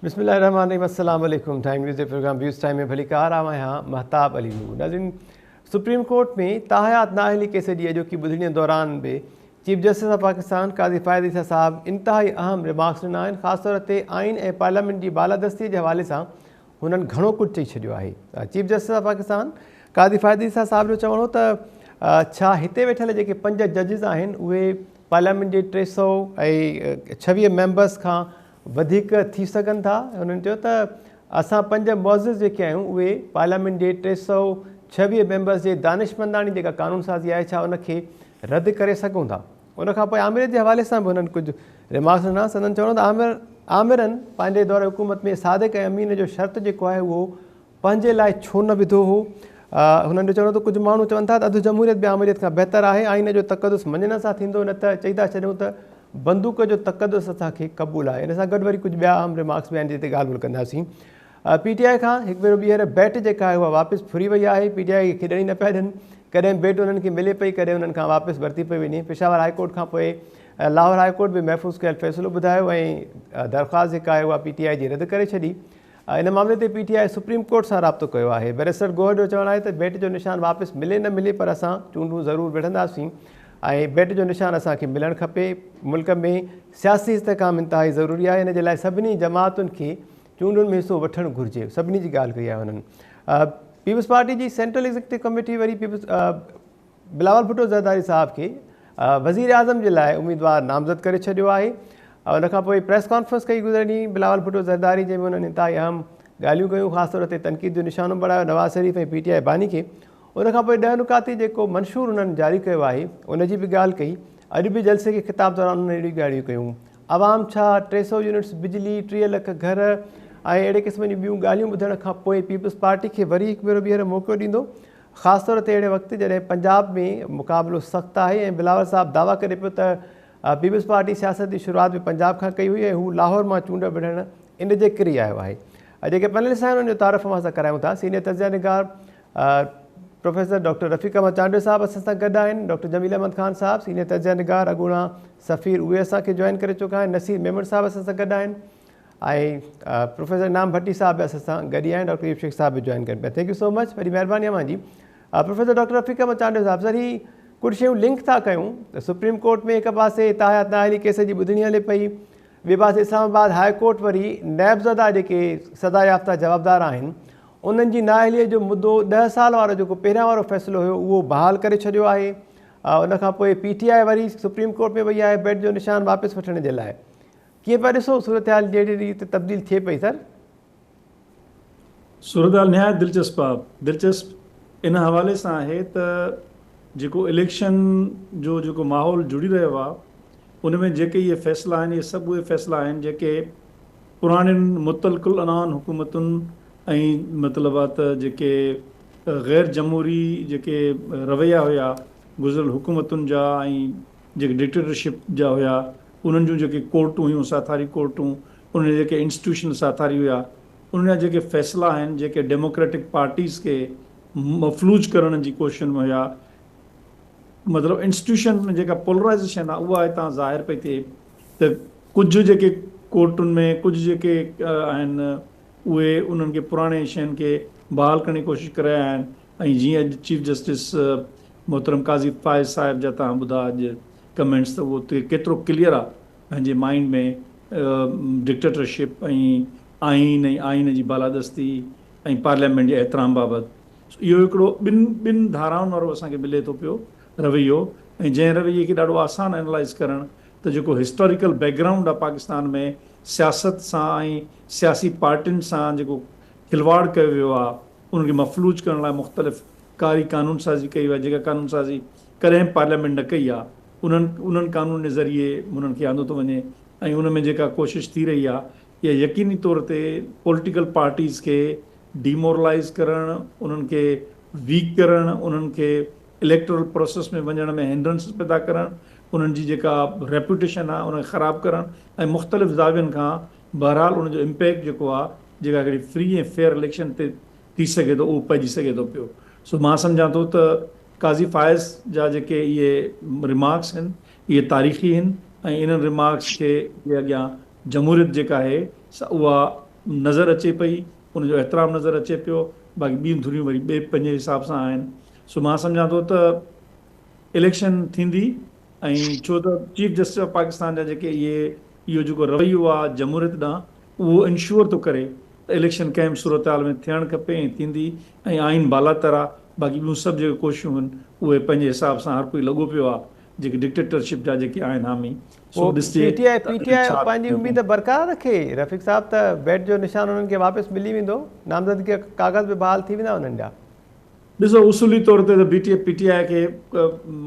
بسم الله الرحمٰن الرحيم السلام عليڪم ٽائيم نيوز جي پروگرام ويوز ٽائيم ۾ ڀليڪار آئون آهيان مهتاب علي نور. ناظرين سپريم ڪورٽ ۾ تاحيات نااهلي ڪيس جي اڄوڪي ٻڌڻي دوران به chief justice of Pakistan Qazi Faez Isa صاحب انتهائي اهم ريمارڪس ڏنا آهن. خاص طور تي آئين ۽ پارليامينٽ جي بالادستي جي حوالي سان هنن گهڻو ڪجهه چئي ڇڏيو آهي. Chief justice of Pakistan Qazi Faez Isa صاحب جو چوڻ هو ته ڇا هتي ويٺل جيڪي 5 ججز آهن اهي پارليامينٽ جي 326 ميمبرس کان وڌيڪ ٿي سگهن ٿا؟ هنن چيو ته اسان 5 معزز جيڪي آهيون اهي پارليامينٽ جي 326 ميمبرس جي دانشمنداڻي جيڪا قانون سازي آهي ڇا ان کي رد ڪري سگهون ٿا؟ ان کان پوء آمريت جي حوالي سان به هنن ڪجهه ريمارڪس ڏنا. سندن چوڻ هو ته آمرن پنهنجي دور حڪومت ۾ صادق ۽ امين جو شرط جيڪو آهي اهو پنهنجي لاء ڇو نه وڌو هو؟ هنن جو چوڻ هو ته ڪجهه ماڻهو چون ٿا ته اڌ جمهوريت به آمريت کان بهتر آهي، آئين جو تقدس مڃڻ سان ٿيندو نه ته چئي ٿا ڇڏيون ته بندوق جو تقدس اسان کي قبول آهي. ان سان گڏ وري ڪجهه ٻيا اهم ريمارڪس به آهن جن تي ڳالهه ٻولهه ڪنداسين. پي ٽي آء کان هڪ ڀيرو ٻيهر بيٽ جيڪا آهي اها واپس ڦري وئي آهي، پي ٽي آء کي کيڏڻ ئي نه پيا ڏين، ڪڏهن بيٽ انهن کي ملي پئي ڪڏهن انهن کان واپس ورتي پئي وڃي. پشاور هاء ڪورٽ کان پوء لاهور هاء ڪورٽ به محفوظ ڪيل فيصلو ٻڌايو ۽ درخواست جيڪا آهي اها پي ٽي آء جي رد ڪري ڇڏي. ان معاملي تي P T I supreme court سان رابطو ڪيو آهي. بئريسٽر گوهر جو چوڻ آهي ته بيٽ جو نشان واپس ملي نه ملي پر اسان چونڊون ضرور وڙهنداسين ۽ بيٽ جو نشان اسان کي ملڻ کپي، ملڪ ۾ سياسي استحڪام انتهائي ضروري آهي ان جي لاء سڀني جماعتن کي چونڊن ۾ حصو وٺڻ گهرجي، سڀني جي ڳالهه ڪئي آهي هنن. پيپلز پارٽي جي سينٽرل ايگزيڪٽو ڪميٽي وري پيپلز بلاول ڀٽو زرداري صاحب کي وزيراعظم جي لاء اميدوار نامزد ڪري ڇڏيو آهي. ان کان پوء پريس ڪانفرنس ڪئي گذريل ڏينهن بلاول ڀٽو زرداري جنهن ۾ انهن انتهائي اهم ڳالهيون ڪيون، خاص طور تي تنقيد جو نشانو بڻايو نواز شريف ۽ پي ٽي آء باني کي. ان کان پوء 10 نڪاتي جيڪو منشور انهن جاري ڪيو آهي ان جي به ڳالهه ڪئي. اڄ به جلسي کي خطاب دوران انهن اهڙيون ڳالهيون ڪيون. عوام ڇا 300 يونٽس بجلي، 30 لک گهر ۽ اهڙي قسم جون ٻيون ڳالهيون ٻڌڻ کان پوء پيپلز پارٽي کي وري هڪ ڀيرو ٻيهر موقعو ڏيندو؟ خاص طور تي اهڙي وقت جڏهن پنجاب ۾ مقابلو سخت آهي ۽ بلاول صاحب دعويٰ ڪري پيو ته پيپلز پارٽي سياست جي شروعات به پنجاب کان ڪئي هئي ۽ هو لاهور مان چونڊ وڙهڻ ان جي ڪري آيو آهي. جيڪي پينلسٽ آهن انهن جو تعارف اوهان سان ڪرايون ٿا. سينيئر تجزيه نگار پروفيسر ڊاڪٽر رفيق احمد چانڊيو صاحب اسان سان گڏ آهن، ڊاڪٽر جميل احمد خان صاحب سينيئر تجزيه نگار اڳوڻا سفير اهي اسان کي جوائن ڪري چڪا آهن، نصير ميمڻ صاحب اسان سان گڏ آهن ۽ پروفيسر انعام ڀٽي صاحب به اسان سان گڏ ئي آهن، ڊاڪٽر ايوب شيخ صاحب به جوائن ڪن پيا. Thank you so much, وڏي مهرباني اوهان جي. پروفيسر ڊاڪٽر رفيق احمد چانڊيو صاحب، سر هي ڪجهه شيون لنڪ ٿا ڪيون ته سپريم ڪورٽ ۾ هڪ پاسي تاحيات نااهلي ڪيس جي ٻڌڻي هلي پئي، ٻئي پاسي اسلام آباد هاء ڪورٽ وري نيب زده جيڪي سزا يافته جوابدار آهن انهن جي نااهلي جو مدو 10 سال وارو جيڪو پهريان وارو فيصلو هيو اهو بحال ڪري ڇڏيو آهي. ان کان پوء پي ٽي آء وري سپريم ڪورٽ ۾ وئي آهي بيٽ جو نشان واپس وٺڻ جي لاء. ڪيئن پيا ڏسو صورتحال جهڙي ريت تبديل ٿئي پئي سر؟ صورتحال نهايت دلچسپ آ. دلچسپ ان حوالي سان آهي ته جيڪو اليڪشن جو جيڪو ماحول جڙي رهيو آ ان ۾ جيڪي اهي فيصلا آهن اهي سڀ اهي فيصلا آهن جيڪي پراڻين مطلق العنان حڪومتن ۽ مطلب آ ته جيڪي غير جمهوري جيڪي رويا هيا گذريل حڪومتن جا ۽ جيڪي ڊڪٽيٽرشپ جا هيا انهن جون جيڪي ڪورٽون هيون ساٿاري ڪورٽون انهن جا جيڪي انسٽيٽيوشنل ساٿاري هيا انهن جا جيڪي فيصلا آهن جيڪي ڊيموڪريٽڪ پارٽيز کي مفلوج ڪرڻ جي ڪوششن ۾ هيا مطلب انسٽيٽيوشن ۾ جيڪا پولرائيزيشن آهي اها هتان ظاهر پئي ٿئي ته ڪجهه جيڪي ڪورٽن ۾ ڪجهه جيڪي آهن اهي انهن کي پراڻي شين کي بحال ڪرڻ جي ڪوشش ڪري رهيا آهن ۽ جيئن اڄ چيف جسٽس محترم قاضي فائز صاحب جا توهان ٻڌا اڄ ڪمينٽس ته اهو ڪيترو ڪليئر آ پنهنجي مائينڊ ۾ ڊڪٽيٽرشپ ۽ آئين ۽ آئين جي بالادستي ۽ پارليامينٽ جي احترام بابت سو اهو هڪڙو ٻن ٻن ڌارائن وارو اسان کي ملي ٿو پيو رويو ۽ جنهن رويي کي ڏاڍو آسان اينالائز ڪرڻ ته جيڪو هسٽاريڪل بيڪ گرائونڊ آ پاڪستان ۾ سياست سان ۽ سياسي پارٽين سان جيڪو کلواڙ ڪيو ويو آ انهن کي مفلوج ڪرڻ لاء مختلف ڪاري قانون سازي ڪئي وئي جيڪا قانون سازي ڪڏهن به پارليامينٽ نه ڪئي آهي انهن انهن قانونن جي ذريعي انهن کي آندو ٿو وڃي ۽ ان ۾ جيڪا ڪوشش ٿي رهي آهي اها يقيني طور تي پوليٽيڪل پارٽيز کي ڊيمورلائيز ڪرڻ انهن کي ويڪ ڪرڻ انهن کي اليڪٽورل پروسيس ۾ وڃڻ ۾ هنڊرنسز پيدا ڪرڻ انهن جي جيڪا ريپوٽيشن آهي ان کي خراب ڪرڻ ۽ مختلف زاوين کان بهرحال ان جو امپيڪٽ جيڪو آ جيڪا هڪڙي فري ۽ فيئر اليڪشن تي ٿي سگهي ٿو اهو پئجي سگهي ٿو پيو سو مان سمجهان ٿو ته قاضي فائز جا جيڪي اهي ريمارڪس هن اهي تاريخي هن ۽ انهن ريمارڪس کي جي اڳيان جمهوريت جيڪا آهي سا اها نظر اچي پئي، ان جو احترام نظر اچي پيو، باقي ٻيون ڌريون وري ٻئي پنهنجي حساب سان آهن. سو مان سمجهان ٿو ته اليڪشن ٿيندي ۽ ڇو ته چيف جسٽس آف پاڪستان جا جيڪي اهي اهو جيڪو رويو آهي جمهوريت ڏانهن اهو انشوئر ٿو ڪري ته اليڪشن ڪنهن به صورتحال ۾ ٿيڻ کپي ۽ ٿيندي ۽ آئين بالاتر آهي، باقي ٻيون سڀ جيڪي ڪوششون آهن اهي پنهنجي حساب سان هر ڪوئي لڳو پيو آهي جيڪي ڊڪٽيٽرشپ جا جيڪي آهن حامي سو پوء ڏسجي پي ٽي آء ته پي ٽي آء ڇا پنهنجي ٿيندو. اميد برقرار رکي رفيق صاحب ته بيٽ جو نشان انهن کي واپس ملي ويندو، نامزدگي جا ڪاغذ به بحال ٿي ويندا انهن جا. ڏسو اصولي طور تي ته بي ٽي پي ٽي آء کي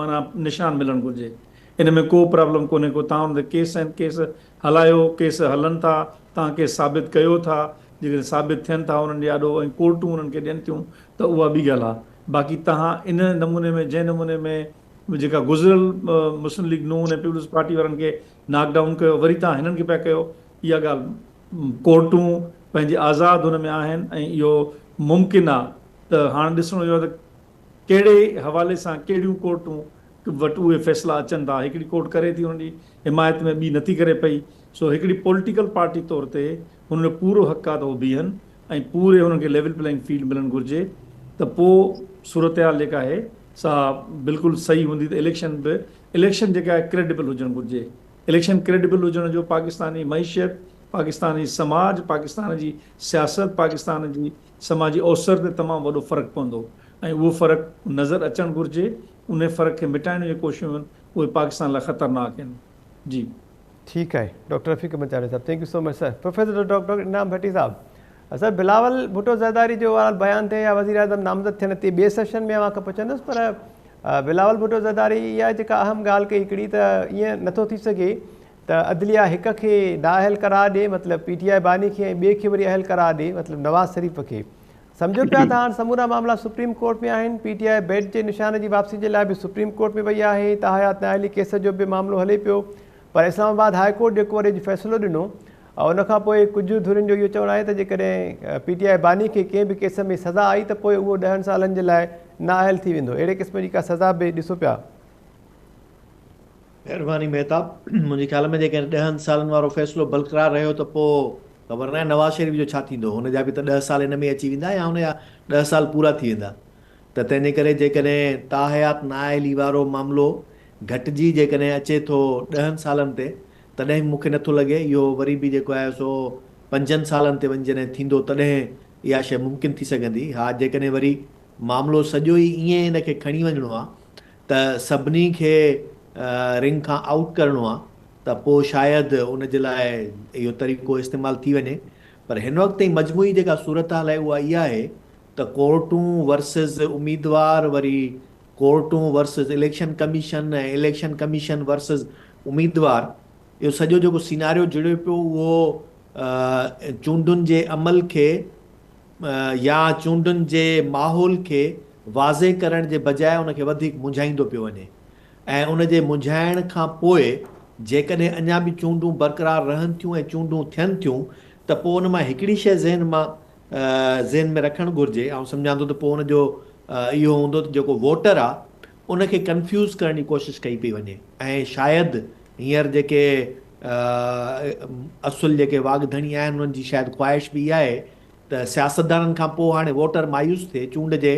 معنيٰ نشان ملڻ گهرجي ان ۾ ڪو پرابلم ڪونهي ڪو تان ان تي ڪيس آهن ڪيس هلايو ڪيس هلن ٿا تان ڪيس ثابت ڪيو ٿا جيڪڏهن ثابت ٿين ٿا انهن جي آڏو ۽ ڪورٽون انهن کي ڏين ٿيون ته اها ٻي ڳالهه آهي باقي تهان ان نموني ۾ جنهن نموني ۾ جيڪا گذريل مسلم ليگ نون ۽ پيپلز پارٽي وارن کي ناڪ ڊائون ڪيو وري تهان هنن کي پيا ڪيو اها ڳالهه ڪورٽون پنهنجي آزاد هن ۾ آهن ۽ اهو ممڪن آهي ته هاڻ ڏسڻو اهو آهي ته ڪهڙي حوالي سان ڪهڙيون ڪورٽون وٽ اهي فيصلا اچن ٿا. هڪڙي ڪورٽ ڪري ٿي ان جي حمايت ۾ ٻي نٿي ڪري پئي. سو هڪڙي پوليٽيڪل پارٽي طور تي هنن جو پورو حق آهي ته هو بيهن ۽ پوري هنن کي ليول پليئنگ فيلڊ ملڻ گهرجي ته پوء صورتحال جيڪا آهي سا بلڪل صحيح هوندي ته اليڪشن به اليڪشن جيڪا آهي ڪريڊبل هجڻ گهرجي. اليڪشن ڪريڊبل هجڻ جو پاڪستاني معيشت، پاڪستاني سماج، پاڪستان جي سياست، پاڪستان جي سماجي اوسر تي تمام وڏو فرق پوندو ۽ اهو فرق نظر اچڻ گهرجي، انهي فرق کي مٽائڻ جون ڪوششون آهن اهي پاڪستان لاء خطرناڪ آهن. جي. ٺيڪ آهي ڊاڪٽر رفيق احمد چانڊيو صاحب thank you so much sir professor doctor Inam Bhatti صاحب سر بلاول ڀٽو زرداري جو بهرحال بيان تي يا وزير اعظم نامزد ٿيڻ تي ٻئي سيشن ۾ اوهان کان پڇندس پر بلاول ڀٽو زرداري اها جيڪا اهم ڳالهه ڪئي هڪڙي ته ائين نٿو ٿي سگهي ته عدليه هڪ کي نااهل قرار ڏي مطلب پي ٽي آء باني کي ۽ ٻئي کي وري اهل قرار ڏي مطلب نواز شريف کي. سمجهو پيا ته هاڻ سمورا معاملا سپريم ڪورٽ ۾ آهن، پي ٽي آء بيٽ جي نشان جي واپسي جي لاء به سپريم ڪورٽ ۾ وئي آهي، تاحيات نااهلي ڪيس جو به معاملو هلي پيو پر اسلام آباد هاء ڪورٽ جيڪو وري اڄ فيصلو ڏنو ان کان پوء ڪجهه ڌرين جو اهو چوڻ آهي ته جيڪڏهن پي ٽي آء باني کي ڪنهن به ڪيس ۾ سزا آئي ته پوء اهو ڏهن سالن جي لاء نااهل ٿي ويندو اهڙي قسم جي ڪا سزا به ڏسو پيا. مهرباني مهتاب. منهنجي خيال ۾ جيڪڏهن ڏهن سالن وارو فيصلو برقرار رهيو ته پوء خبر ناهي نواز شريف جو ڇا ٿيندو. هن جا به ته ڏهه سال ان ۾ ئي اچي ويندا يا هن جا ڏهه سال پورا ٿي ويندا ته تنهن جي ڪري جيڪڏهن تاحيات نااهلي وارو معاملو گهٽجي جيڪڏهن اچي ٿو ڏهن سالن تي تڏهن به مون کي نٿو لڳي اهو وري به جيڪو آهي سو پنجن سالن تي وڃي جڏهن ٿيندو تڏهن اها شيء ممڪن ٿي سگهندي. ها جيڪڏهن وري معاملو سڄو ئي ائين ان کي کڻي وڃڻو آهي ته سڀني کي رنگ کان آئوٽ ڪرڻو آ ته پوء شايد ان جي لاء اهو طريقو استعمال ٿي وڃي پر هن وقت تائين مجموعي جيڪا صورتحال آهي اها اها آهي ته ڪورٽون ورسز اميدوار وري ڪورٽون versus election commission ۽ election commission versus اميدوار اهو سڄو جيڪو سيناريو جڙيو پيو اهو چونڊن جي عمل کي يا چونڊن جي ماحول کي واضح ڪرڻ جي بجاء ان کي وڌيڪ منجهائيندو پيو وڃي ۽ ان جي منجهائڻ کان پوء جيڪڏهن اڃا به چونڊون برقرار رهن ٿيون ۽ چونڊون ٿين ٿيون ته پوء ان مان هڪڙي شيء ذهن مان ذهن ۾ رکڻ گهرجي آئون سمجهان ٿو ته پوء ان جو اهو هوندو ته جيڪو ووٽر آ ان کي ڪنفيوز ڪرڻ جي ڪوشش ڪئي پئي وڃي ۽ شايد هينئر جيڪي اصل جيڪي واڳ ڌڻي آهن انهن جي شايد خواهش به اها آهي ته سياستدانن کان پوء هاڻي ووٽر مايوس ٿئي چونڊ جي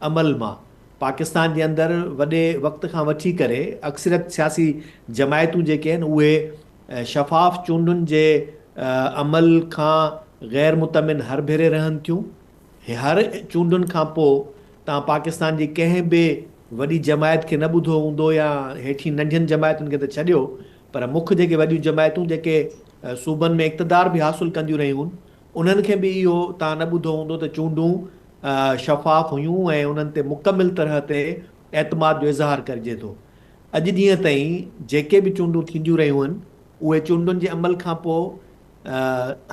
عمل مان. پاڪستان جي اندر وڏي وقت کان وٺي ڪري اڪثريت سياسي جماعتون جيڪي آهن اهي شفاف چونڊن جي عمل کان غير مطمئن هر ڀيري رهن ٿيون. هر چونڊن کان پوء توهان پاڪستان جي ڪنهن به وڏي جماعت کي نه ٻڌو هوندو يا هيٺين ننڍين جماعتن کي ته ڇڏيو پر مک جيڪي وڏيون جماعتون جيڪي صوبن ۾ اقتدار به حاصل ڪنديون رهيون انهن کي به اهو توهان نه ٻڌو هوندو ته چونڊون شفاف هيون ۽ انهن تي مڪمل طرح تي اعتماد جو اظهار ڪرجي ٿو. اڄ ڏينهن تائين جيڪي به چونڊون ٿينديون رهيون آهن اهي چونڊن جي عمل کان پوء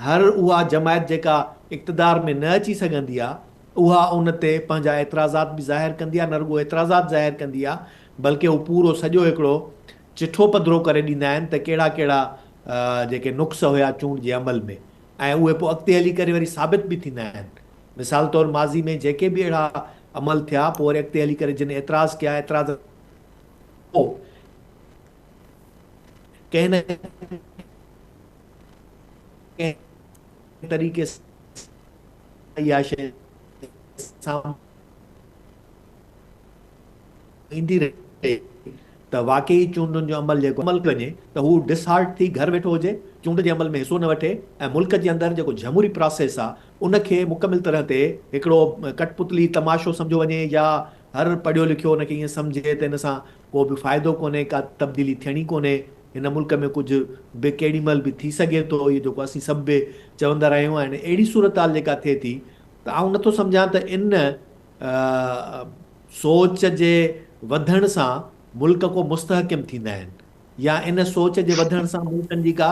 هر اها جماعت جيڪا اقتدار ۾ نه اچي سگهندي آهي اها ان تي پنهنجا اعتراضات به ظاهر ڪندي آهي نه رڳو اعتراضات ظاهر ڪندي آهي بلڪه هو پورو سڄو هڪڙو چٺو پڌرو ڪري ڏيندا آهن ته ڪهڙا ڪهڙا جيڪي نقص هيا چونڊ جي عمل ۾ ۽ اهي پوء اڳتي هلي ڪري وري ثابت به ٿيندا آهن. مثال طور ماضي ۾ جيڪي به اهڙا عمل ٿيا پوء وري اڳتي هلي ڪري جن اعتراض ڪيا اعتراض پوء ڪنهن نه ڪنهن. طريقي سان اها شيء سامهون ايندي رهي ته واقعي چونڊن جو عمل جيڪو عمل ڪيو وڃي ته هو ڊس هارٽ ٿي گهر ويٺو هجي، چونڊ جي عمل ۾ حصو نه وٺي ۽ ملڪ جي اندر جيڪو جمهوري پراسيس آ ان کي مڪمل طرح تي هڪڙو ڪٺ پتلي تماشو سمجهيو وڃي يا هر پڙهيو لکيو ان کي ائين سمجهي ته ان سان ڪو به فائدو ڪونهي، ڪا تبديلي ٿيڻي ڪونهي، هن ملڪ ۾ ڪجهه به ڪيڏي مهل به ٿي سگهي ٿو، اهو جيڪو اسين سڀ به چوندا رهيا آهيون ۽ اهڙي صورتحال جيڪا ٿئي ٿي ته آئون نٿو سمجهان ته ان سوچ جي وڌڻ سان ملڪ ڪو مستحڪم ٿيندا آهن يا ان سوچ جي وڌڻ سان ملڪن جي ڪا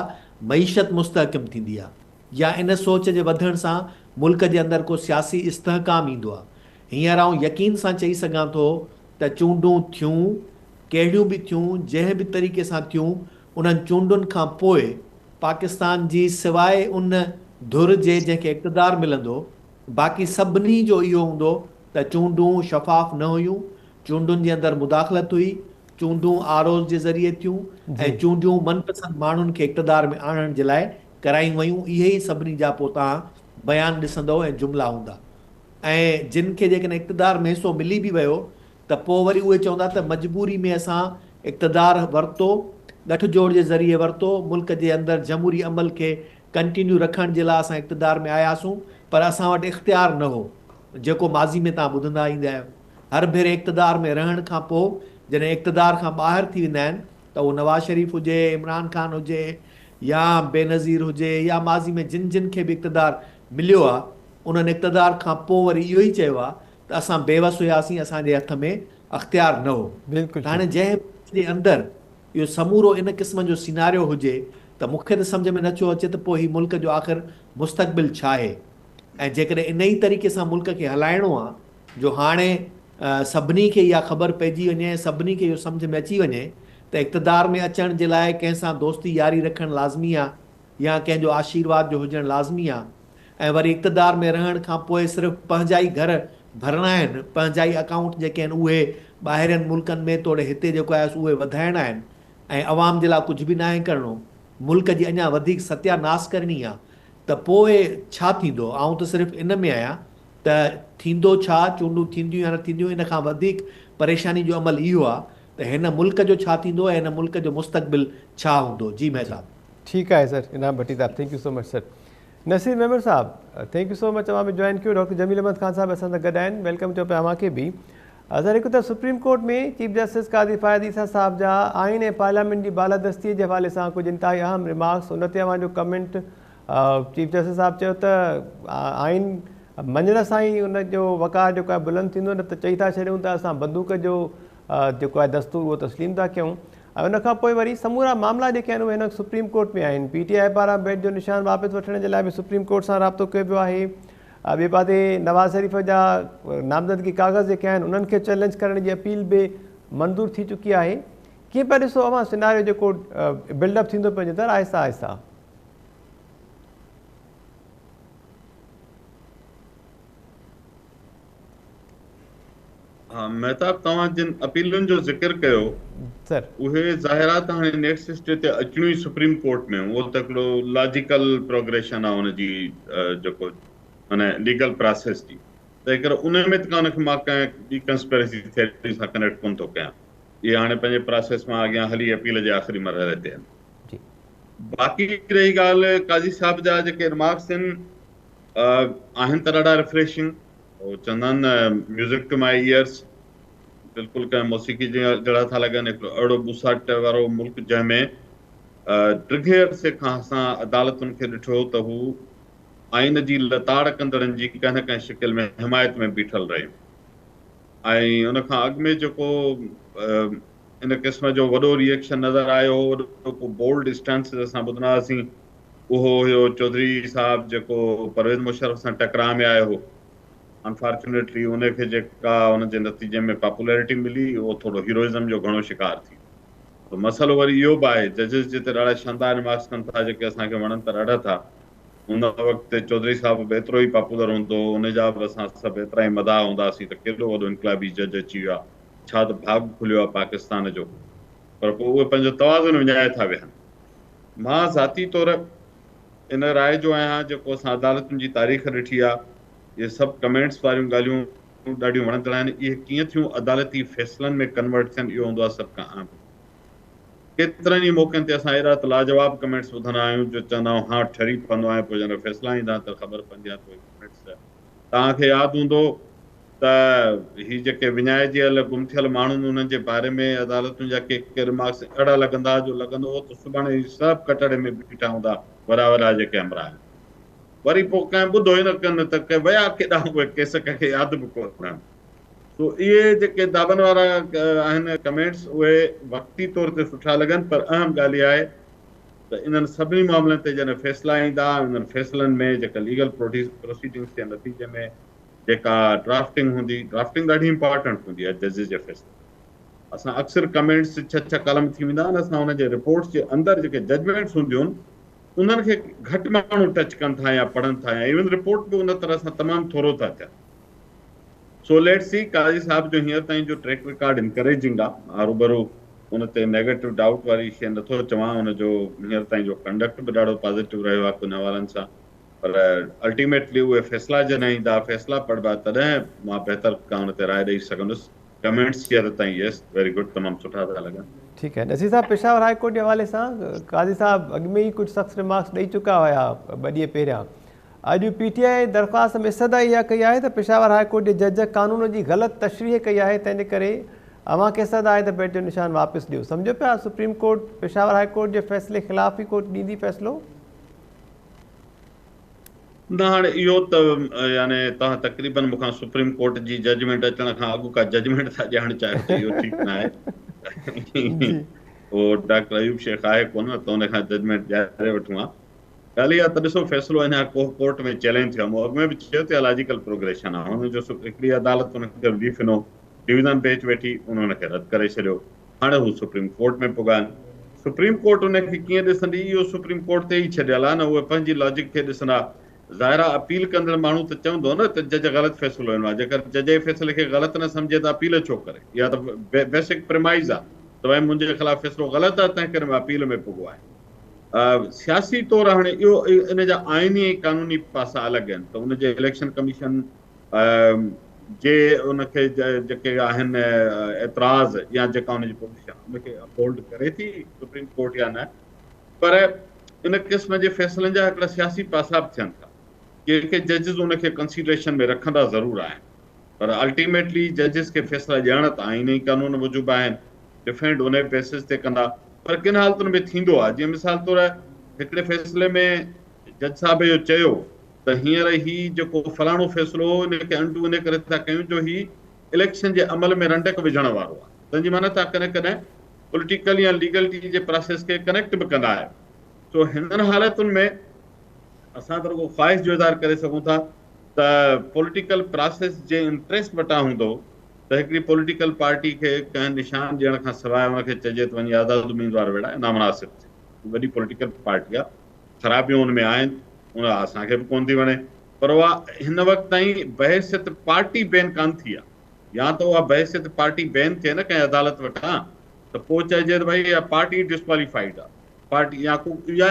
معيشت مستحڪم ٿيندي آهي يا ان سوچ جي وڌڻ سان ملڪ جي اندر ڪو سياسي استحڪام ايندو آهي. هينئر آئون يقين سان چئي سگهان ٿو ته چونڊون ٿيون، ڪهڙيون به ٿيون، جنهن به طريقي سان ٿيون، انهن چونڊن کان پوء پاڪستان جي سواء ان ڌر جي جنهن کي اقتدار ملندو، باقي سڀني جو اهو هوندو ته چونڊون شفاف نه هيون، چونڊن جي اندر مداخلت هئي، چونڊون آر اوز جي ذريعي ٿيون ۽ چونڊيون من پسند ماڻهن کي اقتدار ۾ آڻڻ جي لاء ڪرايون ويون، اهي ئي سڀني جا پوء توهان بيان ڏسندؤ ۽ جملا هوندا ۽ جن کي جيڪڏهن اقتدار ۾ حصو ملي به ويو ته پوء وري اهي چوندا ته مجبوري ۾ اسان اقتدار ورتو، ڳٺ جوڙ جي ذريعي ورتو، ملڪ جي اندر جمهوري عمل کي ڪنٽينيو رکڻ جي لاء اسان اقتدار ۾ آياسون پر اسان وٽ اختيار نه هو، جيڪو ماضي ۾ توهان ٻڌندا ايندا آهيو. هر ڀيري اقتدار ۾ رهڻ کان پوء جڏهن اقتدار کان ٻاهر ٿي ويندا آهن ته اهو نواز شريف هجي، عمران خان هجي يا بينظير هجي يا ماضي ۾ جن جن کي به اقتدار مليو آهي انهن اقتدار کان پوء وري اهو ئي چيو آهي ته اسان بيوس هياسين اسان جي هٿ ۾ اختيار نه هو. ته هاڻي جنهن ملڪ جي اندر اهو سمورو ان قسم جو سيناريو هجي ته مون کي ته سمجهه ۾ نه ٿو اچي ته پوء هي ملڪ جو آخر مستقبل ڇا آهي ۽ جيڪڏهن ان ئي طريقي سان ملڪ کي هلائڻو آ جو هاڻي سڀني کي اها خبر پئجي وڃي ۽ سڀني کي اهو سمجهه ۾ اچي وڃي ته اقتدار ۾ اچڻ جي لاء ڪنهن سان دوستي ياري رکڻ لازمي آ يا ڪنهن جو آشيرواد جو هجڻ لازمي آ ۽ وري اقتدار ۾ رهڻ کان پوء صرف پنهنجا ئي گهر ڀرڻا آهن، پنهنجا ئي اڪائونٽ جيڪي آهن اهي ٻاهرين ملڪن ۾ توڙي هتي جيڪو آهي اهي وڌائڻا آهن ۽ عوام جي لاء ڪجهه به ناهي ڪرڻو، ملڪ جي اڃا وڌيڪ ستيا ناس ڪرڻي آ ته پوء ڇا ٿيندو؟ آئون ته صرف ان ۾ آهيان ته ٿيندو ڇا، چونڊون ٿينديون يا نه ٿينديون ان کان وڌيڪ پريشاني جو عمل اهو آ ته هن ملڪ جو ڇا ٿيندو ۽ هن ملڪ جو مستقبل ڇا هوندو؟ جي مهتاب. ٺيڪ آهي سر انعام ڀٽي صاحب thank you so much sir. Naseer Memon صاحب thank you سو مچ اوهان به جوائن ڪيو ڊاڪٽر جميل احمد خان صاحب اسان سان گڏ آهن welcome چئو پيا اوهان کي به سر هڪ ته supreme court ۾ chief justice Qazi Faez Isa صاحب جا آئين ۽ پارليامينٽ جي بالادستي جي حوالي سان ڪجهه انتهائي اهم ريمارڪس ان تي اوهان جو ڪمينٽ چيف جسٽس صاحب چيو ته آئين مڃڻ سان ئي ان جو وقار جيڪو آهي بلند ٿيندو نه ته چئي ٿا ڇڏيون ته اسان بندوق جو جيڪو آهي دستور اهو تسليم ٿا ڪيون ۽ ان کان پوء وري سمورا معاملا جيڪي آهن اهي هن وقت سپريم ڪورٽ ۾ آهن. پي ٽي آء پاران بيٽ جو نشان واپس وٺڻ جي لاء به سپريم ڪورٽ سان رابطو ڪيو ويو آهي. ٻئي پاسي نواز شريف جا نامزدگي ڪاغذ جيڪي آهن انهن کي چئلينج ڪرڻ جي اپيل به منظور ٿي چڪي آهي. ڪيئن پيا ڏسو اوهان سيناريو جيڪو بلڊ اپ ٿيندو پيو وڃي سر آهستي آهستي. ها مهتاب توهان جن اپيلن جو ذڪر ڪيو سر. اهي ظاهر آ ته هاڻي نيڪسٽ اسٽيج تي اچڻيون ئي سپريم ڪورٽ ۾ اهو ته هڪڙو لاجيڪل پروگريشن آ ان جي جيڪو معنيٰ ليگل پراسيس جي تنهن ڪري ان ۾ ته ڪا ان کي مان ڪنهن ٻي ڪنسپيرسي ٿيوري سان ڪنيڪٽ ڪونه ٿو ڪيان اهي هاڻي پنهنجي پراسيس مان اڳيان هلي اپيل جي آخري مرحلي تي آهن. باقي رهي ڳالهه قاضي صاحب جا جيڪي رمارڪس آهن آهن ته ڏاڍا ريفريشنگ هو چوندا آهن نه ميوزڪ ٽو my ears بلڪل ڪنهن موسيقي جهڙا ٿا لڳن هڪڙو اهڙو ٻوساٽ وارو ملڪ جنهن ۾ ڊگهي عرصي کان اسان عدالتن کي ڏٺو ته هو آئين جي لتاڙ ڪندڙن جي ڪنهن نه ڪنهن شڪل ۾ حمايت ۾ بيٺل رهيون ۽ ان کان اڳ ۾ جيڪو ان قسم جو وڏو ري ايڪشن نظر آيو هو وڏو ڪو بولڊ اسٽانسز اسان ٻڌندا هئاسين اهو هيو چوڌري صاحب جيڪو پرويز مشرف سان ٽڪراء ۾ آيو هو. انفارچونيٽلي ان کي جيڪا ان جي نتيجي ۾ پاپولرٽي ملي اهو ٿورو هيروئزم جو گهڻو شڪار ٿي ويو. سو مسئلو وري اهو به آهي ججز جتي ڏاڍا شاندار ريمارڪس ڪن ٿا جيڪي اسان کي وڻن ته ڏاڍا ٿا. ان وقت چوڌري صاحب به ايترو ئي پاپولر هوندو هو ان جا به اسان سڀ ايترا ئي مداح هونداسين ته ڪيڏو وڏو انقلابي جج اچي ويو آهي ڇا ته ڀاڳ کليو آهي پاڪستان جو پر پوء اهي پنهنجو توازن وڃائي ٿا ويهن. مان ذاتي طور ان راء جو آهيان جيڪو اسان عدالتن جي تاريخ ڏٺي آهي، اهي سڀ ڪمينٽس واريون ڳالهيون ڏاڍيون وڻندڙ آهن، اهي ڪيئن ٿيون عدالتي فيصلن ۾ ڪنورٽ ٿين اهو هوندو آهي سڀ کان اهم. ڪيترن ئي موقعن تي اسان اهڙا ته لاجواب ڪمينٽس ٻڌندا آهيون جو چوندا آهيون هان ٺري پوندو آهي پوء جڏهن فيصلا ايندا آهن ته خبر پوندي آهي ته اهي ڪمينٽس توهان کي ياد هوندو ته هي جيڪي وڃائجيل، گم ٿيل ماڻهو آهن انهن جي باري ۾ عدالتن جا ڪي ڪي رمارڪس اهڙا لڳندا جو لڳندو هو ته سڀاڻي هي سڀ ڪٽهڙي ۾ بيٺا هوندا وڏا وڏا جيڪي همراهه آهن. وري پوء ڪنهن ٻڌو ئي نه ڪن ته ڪي ويا ڪيڏانهن اهي ڪيس ڪنهن کي ياد به ڪونهن. سو اهي جيڪي دعون وارا آهن ڪمينٽس اهي وقتي طور تي سٺا لڳن پر اهم ڳالهه اها آهي ته انهن سڀني معاملن تي جڏهن فيصلا ايندا ۽ انهن فيصلن ۾ جيڪا ليگل پروسيڊنگس جي نتيجي ۾ جيڪا ڊرافٽنگ هوندي، ڊرافٽنگ ڏاڍي امپارٽنٽ هوندي آهي ججز جي فيصلي ۾. اسان اڪثر ڪمينٽس ڇهه ڇهه ڪالم ٿي ويندا آهن، اسان انهن جي رپورٽس جي اندر جيڪي ججمينٽس هونديون آهن انهن کي گهٽ ماڻهو ٽچ ڪن ٿا يا پڙهن ٿا يا ايون رپورٽ به ان طرح سان تمام ٿورو ٿا ٿين. سو ليٽس سي قاضي صاحب جو هينئر تائين جو ٽريڪ رڪارڊ انڪريجنگ آهي، مان هروڀرو ان تي نيگيٽو ڊائوٽ واري شيء نٿو چوان، ان جو هينئر تائين جو ڪنڊڪٽ به ڏاڍو پازيٽو رهيو آهي ڪن حوالن سان. پر الٽيميٽلي اهي فيصلا جڏهن ايندا، فيصلا پڙهبا تڏهن مان بهتر ڪا ان تي راء ڏئي سگهندس. ڪمينٽس جي حد تائين يس ويري گڊ تمام سٺا ٿا لڳن. ٺيڪ آهي نصير صاحب پشاور هاء ڪورٽ جي حوالي سان قاضي صاحب اڳ ۾ ئي ڪجهه سخت ريمارڪس ڏئي چڪا هيا ٻه ڏينهن پهريان اڄ پي ٽي آء درخواست ۾ استدعا اها ڪئي آهي ته پشاور هاء ڪورٽ جي جج قانون جي غلط تشريح ڪئي آهي تنهن جي ڪري اوهان کي استدعا آهي ته بيٽ جو نشان واپس ڏيو سمجهو پيا supreme court Peshawar high court جي فيصلي خلاف ئي ڪورٽ ڏيندي فيصلو. نه هاڻي اهو ته يعني توهان تقريبن مون کان سپريم ڪورٽ جي ججمينٽ اچڻ کان اڳ ڪا ججمينٽ ٿا ڏيڻ چاهيو ته اهو ٺيڪ نه آهي. اهو ڊاڪٽر ايوب شيخ آهي ڪونه ته ان کان ججمينٽ ڏياري وٺون ها. ڳالهه اها ته ڏسو فيصلو اڃا ڪو ڪورٽ ۾ چئلينج ٿيو آهي. مون اڳ ۾ به چيو ته لاجيڪل پروگريشن آهي. هن جو هڪڙي عدالت ان کي رليف ڏنو، ڊويزن بينچ ويٺي ان ان کي رد ڪري ڇڏيو. هاڻي هو سپريم ڪورٽ ۾ پڳا آهن. سپريم ڪورٽ ان کي ڪيئن ڏسندي اهو سپريم ڪورٽ تي ئي ڇڏيل آهي نه اهي پنهنجي لاجڪ کي ڏسندا. ظاهر آهي اپيل ڪندڙ ماڻهو ته چوندو نه ته جج غلط فيصلو ڏنو آهي جيڪر جج جي فيصلي کي غلط نه سمجهي ته اپيل ڇو ڪري اها ته بيسڪ پريمائز آهي ته ڀائي منهنجي خلاف فيصلو غلط آهي تنهن ڪري مان اپيل ۾ پڳو آهيان. سياسي طور هاڻي اهو ان جا آئيني ۽ قانوني پاسا الڳ آهن ته ان جي اليڪشن ڪميشن جي ان کي جيڪي آهن اعتراض يا جيڪا ان جي پوزيشن ان کي اپهولڊ ڪري ٿي سپريم ڪورٽ يا نه پر ان قسم جي فيصلن جا هڪڙا سياسي پاسا به ٿين ٿا ڪي ڪي ججز ان کي ڪنسيڊريشن ۾ رکندا ضرور آهن پر الٽيميٽلي ججز کي فيصلا ڏيڻ ته آئين ۽ قانون موجب آهن ڊفينڊ ان بيسس تي ڪندا پر ڪن حالتن ۾ ٿيندو آهي جيئن مثال طور هڪڙي فيصلي ۾ جج صاحب اهو چيو ته هينئر هي جيڪو فلاڻو فيصلو هو ان کي انڊو ان ڪري ٿا ڪيون جو هي اليڪشن جي عمل ۾ رنڊڪ وجهڻ وارو آهي. تنهن جي معنيٰ توهان ڪڏهن ڪڏهن پوليٽيڪل يا ليگلٽي جي پراسيس کي ڪنيڪٽ به ڪندا آهيو. سو هنن حالتن ۾ اسان ته رڳو خواهش جو اظهار ڪري سگهون ٿا ته پوليٽيڪل پراسيس جي انٽريسٽ وٽان هوندو ته هڪڙي پوليٽيڪل پارٽي کي ڪنهن نشان ڏيڻ کان سواء ان کي چئجي ته وڃي آزاد اميدوار وڙهائي نامناسب ٿئي. وڏي پوليٽيڪل پارٽي آهي. خرابيون ان ۾ آهن، اها اسان کي به ڪونه ٿي وڻي، پر اها هن وقت تائين بحيثيت پارٽي بين ڪانه ٿي آهي. يا ته اها بحيثيت پارٽي بين ٿئي نه ڪنهن عدالت وٽان ته پوء چئجي ته ڀائي اها پارٽي ڊسڪواليفائيڊ آهي، پارٽي يا ڪو يا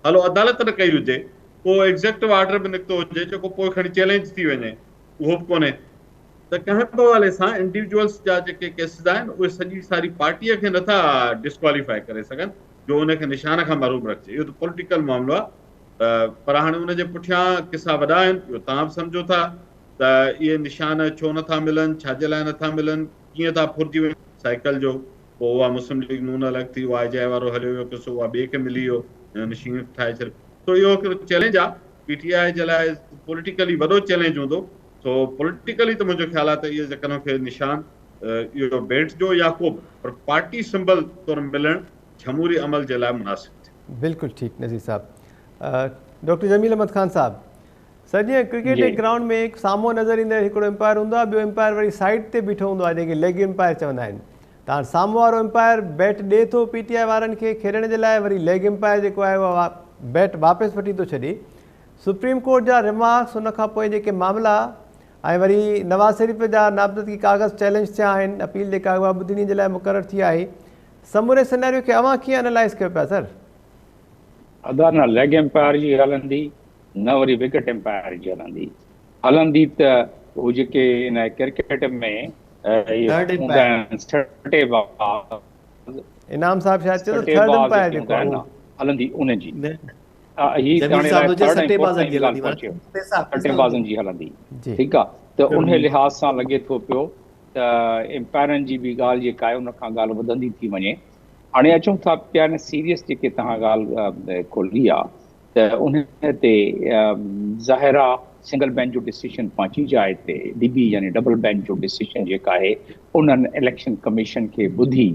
هلو عدالت نه ڪئي هجي، ڪو ايگزيڪٽو آرڊر به نڪتو هجي جيڪو پوء کڻي چئلينج ٿي وڃي، اهو به ڪونهي. ته ڪنهن به حوالي سان انڊيوجوئلز جا جيڪي ڪيسز آهن اهي سڄي ساري پارٽيء کي نٿا ڊسڪواليفائي ڪري سگهن جو ان کي نشان کان محروم رکجي اهو ته پوليٽيڪل معاملو آهي پر هاڻي ان جي پٺيان قصا وڏا آهن اهو توهان به سمجهو ٿا ته اهي نشان ڇو نٿا ملن ڇا جي لاء نٿا ملن ڪيئن ٿا ڦرجي وڃن سائيڪل جو پوء اها مسلم ليگ نون الڳ ٿي اها آء جي آء وارو هليو ويو قصو اها ٻئي کي ملي ويو نشين ٺاهي ڇڏيو سو اهو هڪڙو چئلينج آهي پي ٽي آء جي لاء پوليٽيڪلي وڏو چئلينج هوندو سو پوليٽيڪلي ته منهنجو خيال آهي ته اهي جيڪڏهن کي نشان اهو بيٽ جو يا ڪو به پر پارٽي سمبل طور ملڻ جمهوري عمل جي لاء مناسب ٿيندو. بلڪل ٺيڪ نذير صاحب. ڊاڪٽر جميل احمد خان صاحب سر جيئن ڪرڪيٽ جي گرائونڊ ۾ هڪ سامهون نظر ايندڙ هڪڙو امپائر هوندو آهي ٻيو امپائر وري سائيڊ تي بيٺو هوندو آهي جنهن کي ليگ امپائر چوندا آهن ته هاڻ سامهون وارو امپائر بيٽ ڏي ٿو پي ٽي آء وارن کي کيڏڻ جي لاء وري ليگ امپائر جيڪو آهي اهو بيٽ واپس وٺي ٿو ڇڏي سپريم ڪورٽ جا ريمارڪس ان کان پوء جيڪي معاملا ۽ وري نواز شريف جا نامزدگي ڪاغذ چئلينج ٿيا آهن اپيل جيڪا اها ٻڌڻي جي لاء مقرر ٿي آهي سموري سيناريو کي اوهان ڪيئن انالائز ڪيو پيا سر؟ ادا نه ليگ امپائر جي هلندي نه وري وڪيٽ امپائر جي هلندي. هلندي ته هو جيڪي ان ڪرڪيٽ ۾ ٿرڊ هوندا امپائر. آهن سٽي باز. انعام صاحب شايد چيو ته سٽي ٿرڊ باز امپائر جيڪي جيڪو هوندا آهن آهي نه اهو. هلندي انهن جي. نه هي جميل هاڻي صاحب لاء ٿو چئي ٿرڊ ۽ سٽي فورٿ بازن تائين جي ڳالهه هلندي معنيٰ پهچيو. پئسا سٽي پئسا بازن جي هلندي. جي. ٺيڪ آ ته انهي لحاظ سان لڳي ٿو پيو ته امپائرن جي به ڳالهه جيڪا آهي ان کان ڳالهه وڌندي ٿي وڃي. هاڻي اچون ٿا پيا ان سيريس جيڪي توهان ڳالهه کولي آ ته انهي تي ظاهر آ سنگل بينچ جو ڊسيشن پنهنجي جاء تي ڊي بي يعني ڊبل بينچ جو ڊسيشن جيڪا آهي انهن اليڪشن ڪميشن کي ٻڌي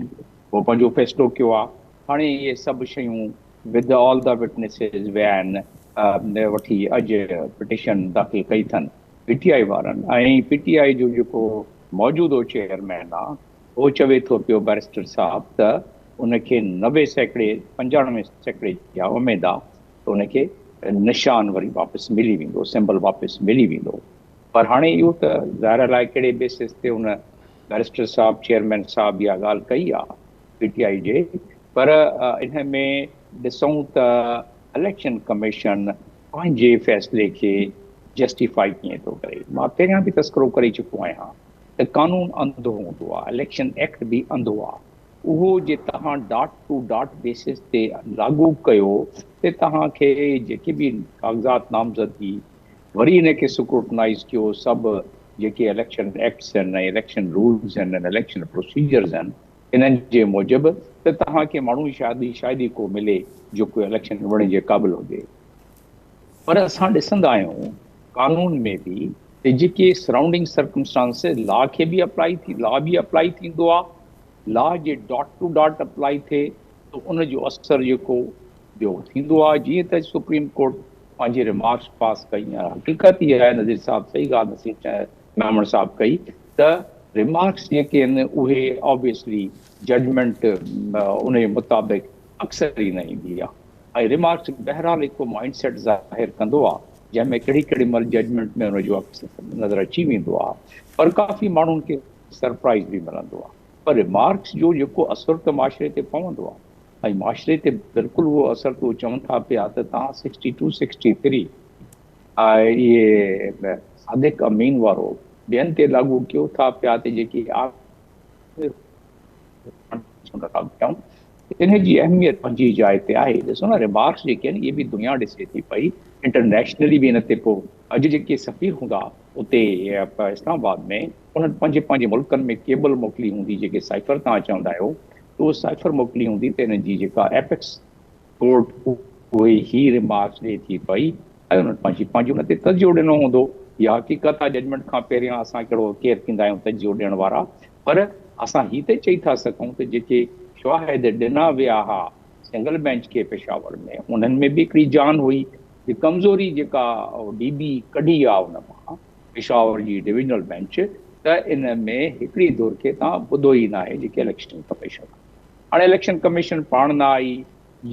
پوء پنهنجو فيصلو ڪيو آ. هاڻي اهي سڀ شيون ود آل دا وٽنيسز ويا آهن وٺي اڄ پٽيشن داخل ڪئي اٿن پي ٽي آء وارن ۽ پي ٽي آء جو جيڪو موجودو چيئرمين آ هو چوي ٿو پيو بئريسٽر صاحب ته ان کي 90%، 95% جا اميد آ ته ان کي نشان وري واپس ملي ويندو، سمبل واپس ملي ويندو. پر هاڻي اهو ته ظاهر الائي ڪهڙي بيسس تي ان بئريسٽر صاحب چيئرمين صاحب اها ڳالهه ڪئي آ پي ٽي آء جي پر ان ۾ ڏسون ته اليڪشن ڪميشن پنهنجي فيصلي کي جسٽيفائي ڪيئن ٿو ڪري. مان پهريان به تذڪرو ڪري چڪو آهيان ته قانون انڌو هوندو آ، اليڪشن ايڪٽ به انڌو آ، اهو جي توهان ڊاٽ ٽو ڊاٽ بيسس تي لاڳو ڪيو ته توهان کي جيڪي به ڪاغذات نامزدگي وري ان کي سڪروٽنائيز ڪيو سڀ جيڪي اليڪشن ايڪٽس آهن ۽ اليڪشن رولز آهن ۽ اليڪشن پروسيجرز آهن انهن جي موجب ته توهان کي ماڻهو شايد ئي شايد ئي ڪو ملي جيڪو اليڪشن وڙهڻ جي قابل هجي. پر اسان ڏسندا آهيون قانون ۾ به ته جيڪي سرائونڊنگ سرڪمسٽانسز لا کي به اپلائي ٿي لا به اپلائي ٿيندو آهي لا G dot two dot apply ٿئي ته ان جو اثر جيڪو ٻيو ٿيندو آهي جيئن ته سپريم ڪورٽ پنهنجي ريمارڪس پاس ڪئي ۽ حقيقت اها آهي نذير صاحب صحيح ڳالهه نصير ميمڻ صاحب ڪئي ته ريمارڪس جيڪي آهن اهي آبويسلي ججمينٽ ان جي مطابق اڪثر ئي نه ايندي آهي ۽ ريمارڪس بهرحال هڪ مائنڊ سيٽ ظاهر ڪندو آ جنهن ۾ ڪهڙي ڪهڙي مهل ججمينٽ ۾ ان جو عڪس نظر اچي ويندو آ پر ڪافي ماڻهن کي سرپرائز به ملندو آ پر ريمارڪس جو جيڪو اثر ته معاشري تي پوندو آ ۽ معاشري تي بلڪل اهو اثر ته چون ٿا پيا ته توهان سڪسٽي ٽو سڪسٽي ٿري اهي صادق امين وارو ٻين تي لاڳو ڪيو ٿا پيا ته جيڪي انهي جي اهميت پنهنجي جاء تي آهي. ڏسو نه ريمارڪس جيڪي آهن اهي به دنيا ڏسي ٿي پئي، انٽرنيشنلي به ان تي پوء اڄ جيڪي سفير هوندا اتي اسلام آباد ۾ انهن پنهنجي پنهنجي ملڪن ۾ ڪيبل موڪلي هوندي جيڪي سائفر توهان چوندا آهيو ته اهو سائفر موڪلي هوندي ته انهن جي جيڪا ايپڪس ڪورٽ اهي هي ريمارڪس ڏئي ٿي پئي ۽ انهن پنهنجي پنهنجي ان تي تجزيو ڏنو هوندو. اها حقيقت آهي ججمينٽ کان پهريان اسان ڪهڙو ڪير ٿيندا آهيون تجزيو ڏيڻ وارا پر اسان هي ته چئي ٿا سگهون ته جيڪي شواهد ڏنا ويا ها سنگل بينچ کي پشاور ۾ انهن ۾ به هڪڙي جان هئي جي ڪمزوري جيڪا ڊي بي ڪڍي آ ان مان پشاور جي ڊويزنل بينچ ته ان ۾ هڪڙي ڌر کي توهان ٻڌو ئي ناهي جيڪي اليڪشن ڪميشن هاڻي اليڪشن ڪميشن پاڻ نه آئي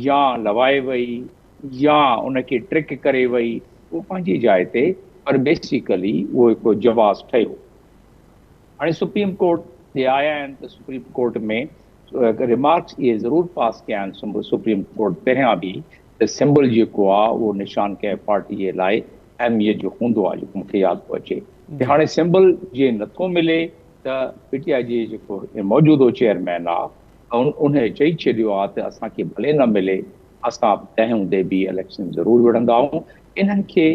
يا لوائي وئي يا ان کي ٽرڪ ڪري وئي اهو پنهنجي جاء تي پر بيسيڪلي اهو هڪڙو جواز ٺهيو. هاڻي سپريم ڪورٽ تي آيا آهن ته سپريم ڪورٽ ۾ ريمارڪس اهي ضرور پاس ڪيا آهن سپريم ڪورٽ پهريان به ته سمبل جيڪو آهي اهو نشان ڪنهن پارٽي جي لاء اهميت جو هوندو آهي جيڪو مون کي ياد ٿو اچي ته هاڻي سمبل جي نٿو ملي ته پي ٽي آء جي جيڪو موجودو چيئرمين آ انهي چئي ڇڏيو آ ته اسان کي ڀلي نه ملي اسان تنهن هوندي به اليڪشن ضرور وڙهندا آهيون. انهن کي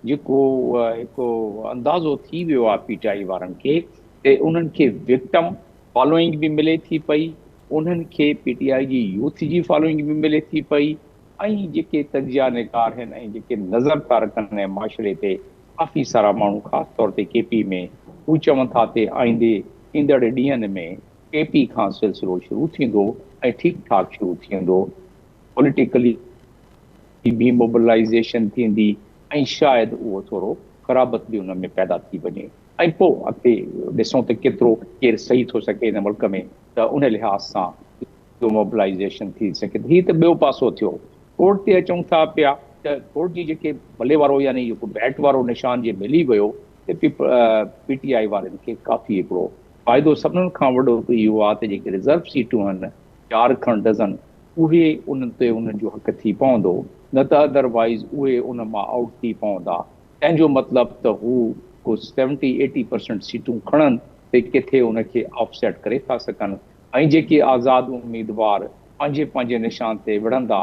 جيڪو هڪ اندازو ٿي ويو آ پي ٽي آء وارن کي ته انهن کي وڪٽم فالوئنگ به ملي ٿي پئي انهن کي پي ٽي آء جي يوٿ جي فالوئنگ به ملي ٿي پئي ۽ جيڪي تجزيه نگار هن ۽ جيڪي نظر ٿا رکن معاشري تي ڪافي سارا ماڻهو خاص طور تي ڪي پي ۾ هو چون ٿا تي آئيندي ايندڙ ڏينهن ۾ ڪي پي کان سلسلو شروع ٿيندو ۽ ٺيڪ ٺاڪ شروع ٿيندو پوليٽيڪلي به موبلائيزيشن ٿيندي ۽ شايد اهو ٿورو قرابت به ان ۾ پيدا ٿي وڃي ۽ پوء اڳتي ڏسون ته ڪيترو ڪير سهي ٿو سگهي هن ملڪ ۾ ته ان لحاظ سان اهو موبلائيزيشن ٿي سگهي ٿي. هي ته ٻيو پاسو ٿيو. ڪورٽ تي اچون ٿا پيا ته ڪورٽ جي جيڪي بلي وارو يعني جيڪو بيٽ وارو نشان جي ملي ويو ته پي ٽي آء وارن کي ڪافي هڪڙو فائدو سڀنن کان وڏو ته اهو آهي ته جيڪي رزرو سيٽون آهن 4 کن ڊزن اهي انهن تي انهن جو حق ٿي پوندو. نه ته ادروائيز اهي ان مان آئوٽ ٿي پوندا. تنهن جو مطلب ته هو ڪو سيونٽي ايٽي پرسنٽ سيٽون کڻن ته ڪٿي ان کي آف سيٽ ڪري ٿا سگهن ۽ جيڪي آزاد اميدوار پنهنجي پنهنجي نشان تي وڙهندا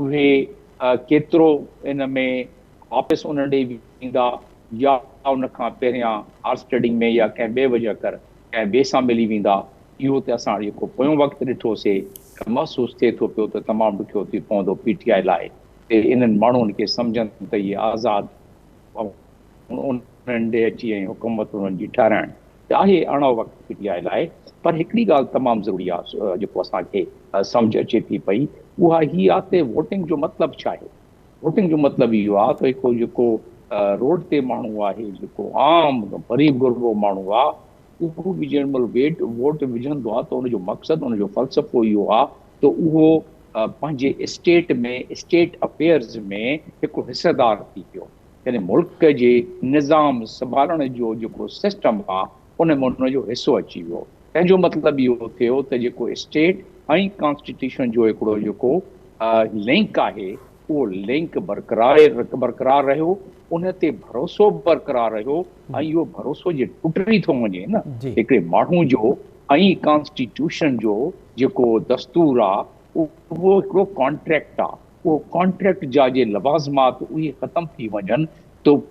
اهي ڪيترو ان ۾ واپس انهن ڏي ويندا يا ان کان پهريان هارس ٽريڊنگ ۾ يا ڪنهن ٻئي وجهه ڪر ڪنهن ٻئي سان ملي ويندا. اهو ته اسان جيڪو پويون وقت ڏٺوسي ته محسوس ٿئي ٿو پيو ته تمام ڏکيو ٿي پوندو پي ٽي آء لاء ته انهن ماڻهن کي سمجهن ته اهي آزاد انهن ڏي اچي ۽ حڪومت انهن جي ٺهرائڻ ته آهي اڻائو وقت پي ٽي آء لاء. پر هڪڙي ڳالهه تمام ضروري آهي جيڪو اسان کي سمجهه اچي ٿي پئي اها هي آهي ته ووٽنگ جو مطلب ڇا آهي؟ ووٽنگ جو مطلب اهو آهي ته هڪ جيڪو روڊ تي ماڻهو آهي، جيڪو عام غريب غربو ماڻهو آهي، اهو به جنهن مهل ويٽ ووٽ وجهندو آهي ته ان جو مقصد، ان جو فلسفو اهو آهي ته اهو پنهنجي اسٽيٽ ۾ اسٽيٽ افيئرز ۾ هڪ حصيدار ٿي پيو. يعني ملڪ جي نظام سنڀالڻ جو جيڪو سسٽم آهي ان ۾ ان جو حصو اچي ويو. تنهن جو مطلب اهو ٿيو ته جيڪو اسٽيٽ ۽ ڪانسٽيٽيوشن جو هڪڙو جيڪو لنڪ آهي اهو لنڪ برقرار رهيو، ان تي ڀروسو به برقرار رهيو ۽ اهو ڀروسو جي ٽٽي ٿو وڃي نه هڪڙي ماڻهو جو ۽ ڪانسٽيٽيوشن جو جيڪو دستور آ اهو هڪڙو ڪانٽريڪٽ آ، اهو ڪانٽريڪٽ جا جي لوازمات اهي ختم ٿي وڃن ته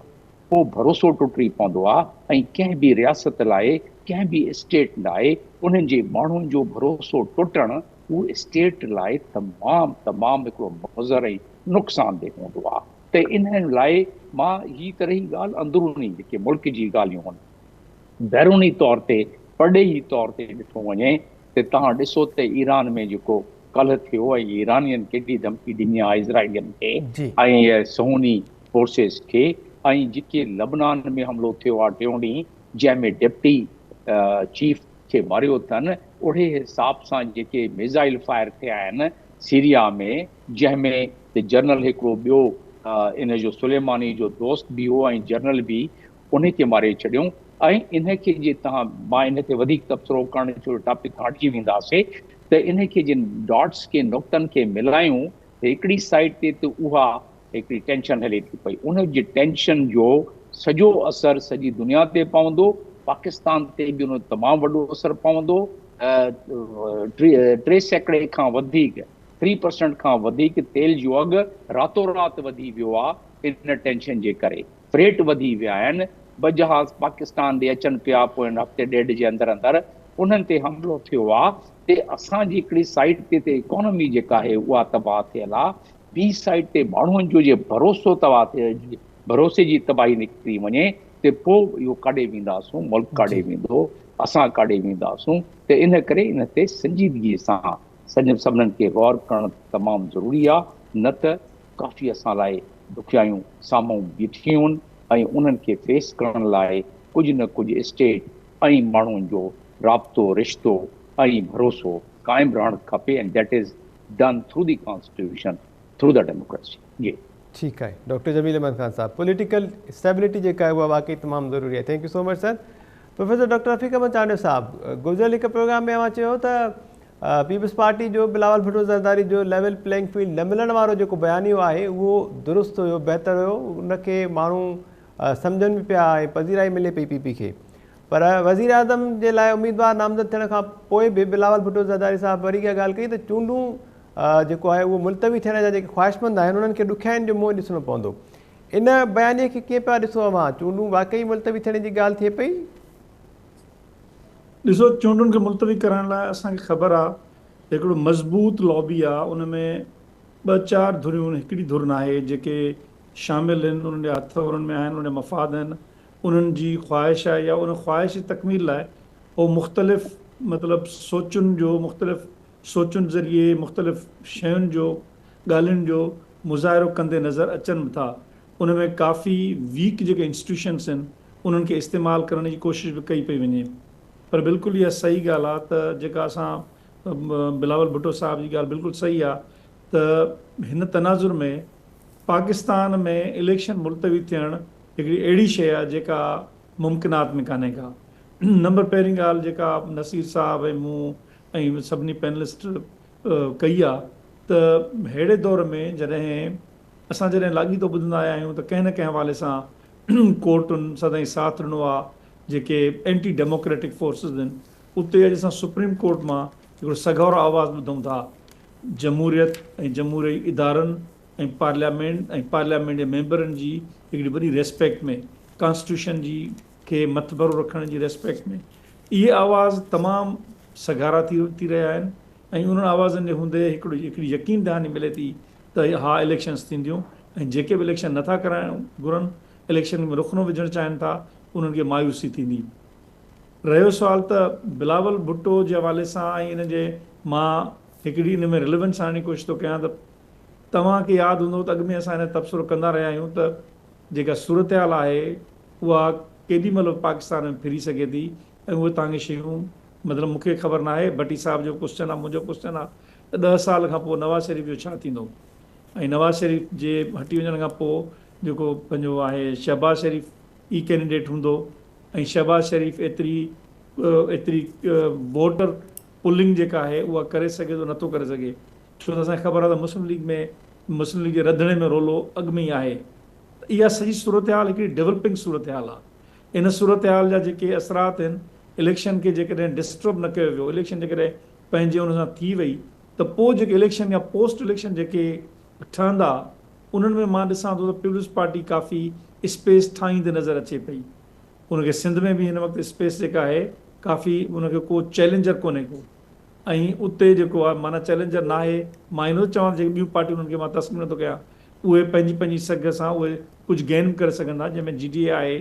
پوء ڀروسو ٽٽي پوندو آ ۽ ڪنهن به رياست لاء ڪنهن به اسٽيٽ لاء انهن جي ماڻهن جو ڀروسو ٽٽڻ اهو اسٽيٽ لاء تمام تمام هڪڙو مضر ۽ نقصان ده هوندو آ ته انهن لاء مان هي ته رهي ڳالهه اندروني جيڪي ملڪ جي ڳالهيون هن بيروني طور تي پرڏيهي طور تي ڏٺو وڃي ته توهان ڏسو ته ايران ۾ جيڪو ڪلهه ٿيو ۽ ايرانين ڪيڏي ڌمڪي ڏني آهي اسرائيلين کي ۽ صهيوني فورسز کي ۽ جيڪي لبنان ۾ حملو ٿيو آهي ٽيون ڏينهن جنهن ۾ ڊپٽي چيف کي ماريو اٿن اهڙي حساب سان جيڪي ميزائل فائر ٿيا آهن سيريا ۾ جنهن ۾ ته جنرل هڪڙو ٻيو ان جو سليماني جو دوست به هو ۽ جنرل به ان کي ماري ڇڏيون ۽ ان کي جي توهان مان ان تي وڌيڪ تبصرو ڪرڻ جو ٽاپڪ کان هٽجي وينداسي ته ان کي جن ڊاٽس کي نقطن کي ملايون ته هڪڙي سائيڊ تي ته اها هڪڙي ٽينشن هلي ٿي پئي ان جي ٽينشن جو سڄو اثر سڄي دنيا تي پوندو پاڪستان تي به ان جو تمام وڏو اثر پوندو 3% کان وڌيڪ 3% کان وڌيڪ تيل جو اگهه راتو رات وڌي ويو آهي ان ٽينشن جي ڪري فريٽ وڌي ويا آهن ٻه جهاز پاڪستان ڏي اچن پيا پوئين هفتي ڏيڍ جي اندر اندر انهن تي حملو ٿيو آ ته اسان جي هڪڙي سائيڊ تي ته اڪانومي جيڪا آهي اها تباهه ٿيل آ ٻي سائيڊ تي ماڻهن جو جي ڀروسو تباهه ٿئي ڀروسي جي تباهي نڪري وڃي ته پو اهو ڪاڏي وينداسون ملڪ ڪاڏي ويندو اسان ڪاڏي وينداسون ته ان ڪري ان تي سنجيدگي سان سڀنن کي غور ڪرڻ تمام ضروري آ نه ته ڪافي اسان لاء ڏکيائيون سامهون بيٺيون آهن ۽ انهن کي فيس ڪرڻ لاء ڪجهه نه ڪجهه اسٽيٽ ۽ ماڻهن جو رابطو، رشتو ۽ ڀروسو قائم رهڻ کپي and that is done through the constitution, through the democracy. جي. ٺيڪ آهي ڊاڪٽر جميل احمد خان صاحب پوليٽيڪل اسٽيبلٽي جيڪا آهي اها واقعي تمام ضروري آهي thank you so much sir professor doctor Rafiq Ahmed Chandio صاحب گذريل هڪ پروگرام ۾ اوهان چيو ته پيپلز پارٽي جو بلاول ڀٽو زرداري جو ليول پليئنگ فيلڊ نه ملڻ وارو جيڪو بيانيو آهي اهو درست هيو بهتر هيو ان کي ماڻهو سمجهن به پيا ۽ پذيرائي ملي پئي پي پي کي پر وزيراعظم جي لاء اميدوار نامزد ٿيڻ کان پوء به بلاول ڀٽو زرداري صاحب وري اها ڳالهه ڪئي ته چونڊون جيڪو آهي اهو ملتوي ٿيڻ جا جيڪي خواهشمند آهن انهن کي ڏکيائين جو منهن ڏسڻو پوندو ان بيانيي کي ڪيئن پيا ڏسو اوهان چونڊون واقعي ملتوي ٿيڻ جي ڳالهه ٿئي پئي؟ ڏسو چونڊن کي ملتوي ڪرائڻ لاء اسان کي خبر آ ته هڪڙو مضبوط لابي آ ان ۾ ٻه چار ڌريون هڪڙي ڌر ناهي جيڪي شامل هن انهن جا هٿ انهن ۾ آهن انهن جا مفاد آهن انهن جي خواهش آهي يا ان خواهش جي تڪميل لاء هو مختلف مطلب سوچن جو مختلف سوچن ذريعي مختلف شين جو ڳالهين جو مظاهرو ڪندي نظر اچن به ٿا ان ۾ ڪافي ويڪ جيڪي انسٽيٽيوشنس آهن انهن کي استعمال ڪرڻ جي ڪوشش به ڪئي پئي وڃي پر بلڪل اها صحيح ڳالهه آهي ته جيڪا اسان بلاول ڀٽو صاحب جي ڳالهه بلڪل صحيح آهي ته هن تناظر ۾ پاڪستان ۾ اليڪشن ملتوي ٿيڻ هڪڙي اهڙي شيء آهي جيڪا ممڪنات ۾ ڪانهي ڪا نمبر پهرين ڳالهه جيڪا نصير صاحب ۽ مون ۽ سڀني پينلسٽ ڪئي آهي ته ههڙي دور ۾ جڏهن اسان جڏهن لاڳيتو ٻڌندا آيا آهيون ته ڪنهن نه ڪنهن حوالي سان ڪورٽن سدائين ساٿ ڏنو آهي جيڪي اينٽي ڊيموڪريٽڪ فورسز آهن اتي اڄ اسان سپريم ڪورٽ مان هڪڙو سگهارو آواز ٻڌون ٿا جمهوريت ۽ جمهوري ادارن ۽ پارليامينٽ ۽ پارليامينٽ جي ميمبرن جي هڪڙي وڏي ريسپيڪٽ ۾ ڪانسٽيٽيوشن جي کي مٿڀرو رکڻ جي ريسپيڪٽ ۾ اهي آواز تمام سگهارا ٿي ٿي رهيا آهن ۽ انهن آوازن جي هوندي هڪڙو هڪڙي يقين دهاني ملي ٿي ته ها اليڪشنز ٿينديون ۽ جيڪي به اليڪشن نٿا ڪرائڻ گهرن اليڪشن ۾ رخنو وجهڻ چاهين ٿا انهن کي مايوسي ٿيندي. رهيو سوال ته بلاول ڀٽو جي حوالي سان ۽ ان جي مان هڪڙي ان ۾ رليونس آڻڻ جي ڪوشش ٿو ڪيان ته توهان کي ياد هوندو ته اڳ ۾ اسان ان تبصرو ڪندا رهيا آهيون ته جيڪا صورتحال آهي اها ڪيڏي مهل به پاڪستان ۾ ڦري سگهي ٿي ۽ اهي توهان کي شيون مطلب مون کي خبر ناهي ڀٽي صاحب جو ڪوسچن آهي منهنجو ڪوسچن آهي ته ڏهه سال کان پوء نواز شريف جو ڇا ٿيندو ۽ نواز شريف جي هٽي وڃڻ کان پوء جيڪو پنهنجو آهي شهباز شريف ئي ڪينڊيڊيٽ هوندو ۽ شهباز شريف ايتري ايتري ووٽر پولنگ جيڪا آهي اها ڪري سگهي ٿو نٿو ڪري سگهي ڇو ته اسان کي خبر آهي ته مسلم ليگ ۾ مسلم ليگ جي رڌڻي ۾ رولو اڳ ۾ ئي آهي ته اها سڄي صورتحال هڪڙي ڊولپنگ صورتحال آهي ان صورتحال جا جيڪي اثرات آهن اليڪشن کي جيڪڏهن ڊسٽرب نه ڪيو ويو اليڪشن جيڪڏهن پنهنجي ان سان ٿي وئي ته پوء جيڪي اليڪشن يا پوسٽ اليڪشن جيڪي ٺهندا انهن ۾ مان ڏسان ٿو ته پيپلز پارٽي ڪافي اسپيس ٺاهيندي نظر اچي پئي. ان کي سنڌ ۾ به هن وقت اسپيس جيڪا آهي ڪافي ان کي ڪو چئلينجر ڪونهي ڪو ۽ اتي جيڪو آهي معنيٰ چئلينجر ناهي مان اهو نٿو چوان ته جيڪي ٻيون پارٽيون انهن کي مان تسليم نٿو ڪيان اهي پنهنجي پنهنجي سگهه سان اهي ڪجهه گين به ڪري سگهن ٿا جنهن ۾ جي ڊي اي آهي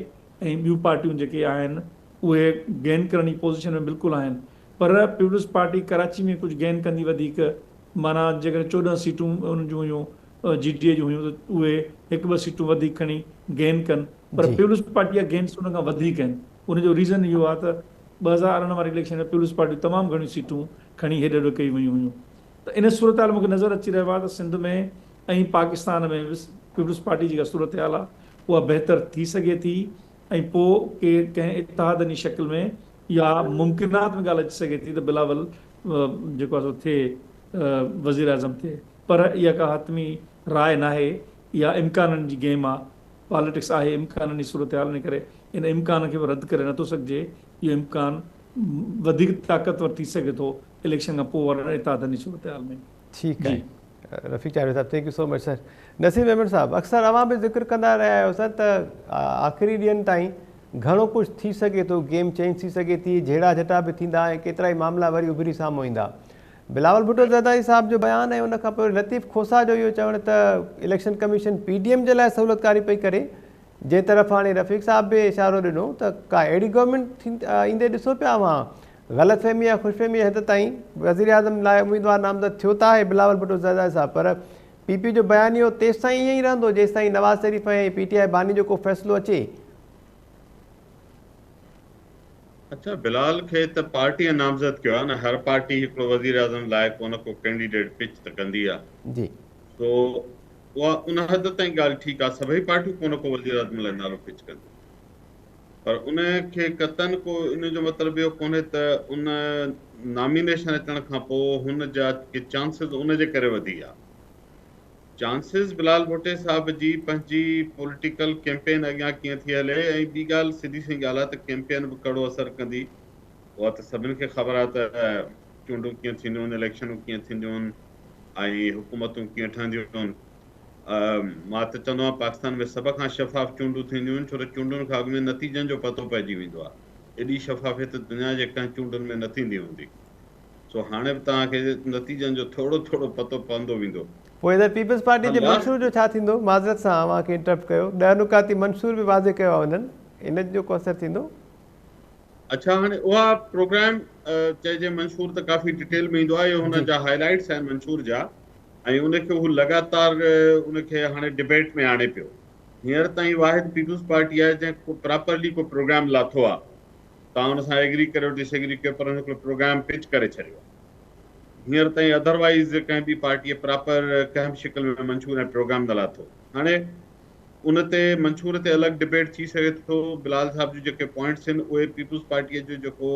۽ ٻيون پارٽيون جيڪي آهن اهي گين ڪرڻ جي پوزيشن ۾ بلڪل آهن پر پيپلز پارٽي ڪراچي ۾ ڪجهه گين ڪندي وڌيڪ معنيٰ جيڪڏهن 14 سيٽون انهن جون هيون جي ڊي اي جون هيون ته اهي هڪ ٻه سيٽون وڌيڪ کڻي گين ڪن پر پيپلز پارٽي جا گينس ان کان وڌيڪ آهن ان جو ريزن اهو آهي ته 2018 واري اليڪشن ۾ پيپلز پارٽي تمام گهڻيون سيٽون کڻي هيڏ هوڏ ڪئي ويون هيون ته ان صورتحال مون کي نظر اچي رهيو آهي ته سنڌ ۾ ۽ پاڪستان ۾ به پيپلز پارٽي جيڪا صورتحال آهي اها بهتر ٿي سگهي ٿي ۽ پوء ڪي ڪنهن اتحادن جي شڪل ۾ يا ممڪنات ۾ ڳالهه اچي سگهي ٿي ته بلاول جيڪو آهي سو ٿئي وزيراعظم ٿئي پر اها ڪا حتمي راء ناهي اها امڪانن جي گيم آهي پاليٽڪس آهي امڪانن جي صورتحال ان ڪري ان امڪان کي به رد ڪري نٿو سگهجي اهو امڪان وڌيڪ طاقتور ٿي سگهي ٿو اليڪشن کان پوء وارن اتحادن جي صورتحال ۾. ٺيڪ آهي رفيق چانڊيو صاحب thank you so much sir. Naseem Memon صاحب اڪثر اوهان به ذڪر ڪندا رهيا آهيو سر ته آخري ڏينهن تائين گهڻو ڪجهه ٿي سگهي ٿو گيم چينج ٿي سگهي ٿي جهيڙا جهٽا به ٿيندا ۽ ڪيترائي معاملا وري اڀري سامهون ايندا بلاول ڀٽو زرداري صاحب جو بيان ۽ ان کان پوء لطيف کوسا جو اهو چوڻ ته election commission P D M جي لاء سهولتڪاري پئي ڪري جنهن طرف هاڻي رفيق صاحب به اشارو ڏنو ته ڪا اهڙي گورنمينٽ ايندي ڏسو پيا اوهان غلط فهمي يا خوش فهمي حد تائين وزيراعظم لاء اميدوار نامزد ٿيو ته آهي بلاول ڀٽو زرداري صاحب پر پي پي جو بيانيو تيستائين ائين ئي رهندو جيستائين نواز شريف ۽ پي ٽي آء باني جو ڪو فيصلو اچي. اڇا بلال کي ته پارٽيء نامزد ڪيو آهي نه هر پارٽي هڪڙو وزيراعظم لاء ڪو نه ڪو ڪينڊيڊيٽ پچ ته ڪندي آهي جي. سو اها ان حد تائين ڳالهه ٺيڪ آهي سڀئي پارٽيون ڪو نه ڪو وزيراعظم لاء نالو پچ ڪنديون پر ان کي قطعن ڪو ان جو مطلب اهو ڪونهي ته ان نامينيشن اچڻ کان پوء هن جا ڪي چانسز ان جي ڪري وڌي ويا. چانسز بلال ڀٽي صاحب جي پنهنجي پوليٽيڪل ڪيمپين اڳيان ڪيئن ٿي هلي ۽ ٻي ڳالهه سڌي سئين ڳالهه آهي ته ڪيمپين به ڪهڙو اثر ڪندي اها ته سڀن کي خبر آهي ته چونڊون ڪيئن ٿينديون آهن اليڪشنون ڪيئن ٿينديون آهن ۽ حڪومتون ڪيئن ٺهنديون آهن مان ته چوندو آهيان پاڪستان ۾ سڀ کان شفاف چونڊون ٿينديون آهن ڇو ته چونڊن کان اڳ ۾ نتيجن جو پتو پئجي ويندو آهي ايڏي شفافيت دنيا جي ڪنهن چونڊن ۾ نه ٿيندي هوندي. سو هاڻي به توهان کي نتيجن جو ٿورو ٿورو پتو پوندو ويندو. پوء ته پيپلز پارٽي جي منشور جو ڇا ٿيندو؟ معذرت سان اوهان کي انٽرپٽ ڪيو. 10 نڪاتي منشور به واضح ڪيو آهي انهن، ان جو ڪو اثر ٿيندو؟ اڇا هاڻي اها پروگرام چئجي منشور ته ڪافي ڊيٽيل ۾ ايندو آهي اهو هن جا هائلائٽس آهن منشور جا ۽ ان کي هو لڳاتار ان کي هاڻي ڊبيٽ ۾ آڻي پيو. هينئر تائين واحد پيپلز پارٽي آهي جنهن ڪو پراپرلي ڪو پروگرام لاٿو آهي. توهان ان سان ايگري ڪريو ڊس ايگري ڪيو پر هن هڪڙو پروگرام پچ ڪري ڇڏيو آهي هينئر تائين اڌر وائيز ڪنهن به پارٽيء پراپر ڪنهن به شڪل ۾ منشور ۽ پروگرام نه لاٿو هاڻي ان تي منشور تي الڳ ڊبيٽ ٿي سگهي ٿو بلال صاحب جون جيڪي پوائنٽس آهن اهي پيپلز پارٽيء جو جيڪو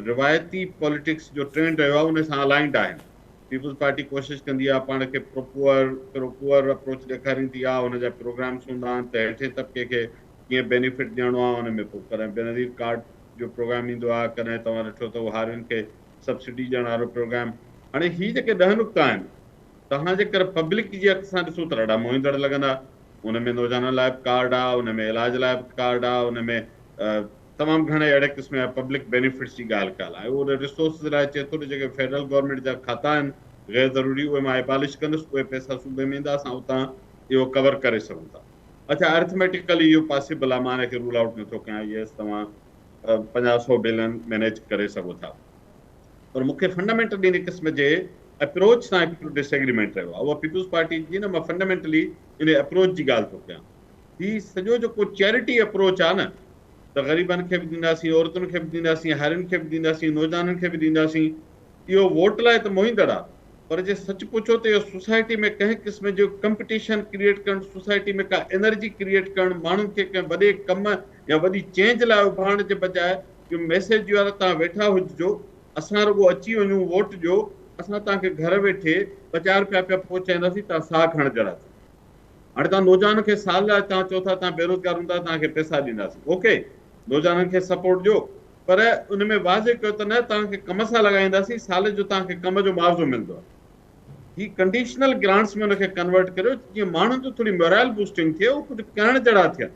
روايتي پاليٽڪس جو ٽرينڊ رهيو آهي ان سان الائنڊ آهن. پيپلز پارٽي ڪوشش ڪندي آهي پاڻ کي پرو پوئر پرو پوئر اپروچ ڏيکاريندي آهي ان جا پروگرامس هوندا آهن ته هيٺين طبقي کي ڪيئن بينيفٽ ڏيڻو آهي ان ۾ پوء ڪڏهن بينظير ڪارڊ جو پروگرام ايندو آهي ڪڏهن توهان ڏٺو ته هارين کي سبسڊي ڏيڻ وارو پروگرام هاڻي هي جيڪي ڏهه نقطا آهن توهان جيڪر پبلڪ جي اک سان ڏسو ته ڏاڍا موهيندڙ لڳندا ان ۾ نوجوانن لاء به ڪارڊ آهي ان ۾ علاج لاء به ڪارڊ آهي ان ۾ تمام گهڻي اهڙي قسم جا پبلڪ بينيفٽس جي ڳالهه ڪيل آهي. اهو ان ريسورسز لاء چئي ٿو ته جيڪي فيڊرل گورنمينٽ جا کاتا آهن غير ضروري اهي مان ابالش ڪندس اهي پئسا صوبي ۾ ايندا اسان اتان اهو ڪور ڪري سگهون ٿا. اڇا ارٿميٽيڪلي اهو پاسيبل آهي مان ان کي رول آئوٽ نٿو ڪيان يس توهان 50 سو بلين مينيج ڪري سگهو ٿا پر مون کي فنڊامينٽلي ان قسم جي اپروچ سان هڪڙو ڊس ايگريمينٽ رهيو آهي اها پيپلز پارٽي جي نه مان فنڊامينٽلي ان اپروچ جي ڳالهه ٿو ڪيان هي سڄو جيڪو چيرٽي اپروچ آهي نه ته غريبن کي به ڏينداسين، عورتن کي به ڏينداسين، هارين کي به ڏينداسين، نوجوانن کي به ڏينداسين، اهو ووٽ لاء ته موهيندڙ آهي پر جي سچ پڇو ته اهو سوسائٽي ۾ ڪنهن قسم جو ڪمپٽيشن ڪريئيٽ ڪرڻ، سوسائٽي ۾ ڪا انرجي ڪريئيٽ ڪرڻ، ماڻهن کي ڪنهن وڏي ڪم يا وڏي چينج لاء اڀارڻ جي بجاء اهو ميسيج اهو آهي ته توهان ويٺا هججو، اسان رڳو اچي وڃون ووٽ ڏيو، اسان توهان کي گهر ويٺي ٻه چار رپيا پيا پهچائينداسين، توهان ساهه کڻڻ جهڙا ٿيو. هاڻي توهان نوجوانن کي سال لاء توهان چئو ٿا توهان بيروزگار هوندا توهان کي پئسا ڏينداسين اوڪي نوجوانن کي سپورٽ ڏيو پر ان ۾ واضح ڪيو ته نه توهان کي ڪم سان لڳائينداسين سال جو توهان کي ڪم جو معاوضو ملندو هي ڪنڊيشنل گرانٽس ۾ ان کي ڪنورٽ ڪريو جيئن ماڻهن جو ٿوري مورال بوسٽنگ ٿئي هو ڪجهه ڪرڻ جهڙا ٿين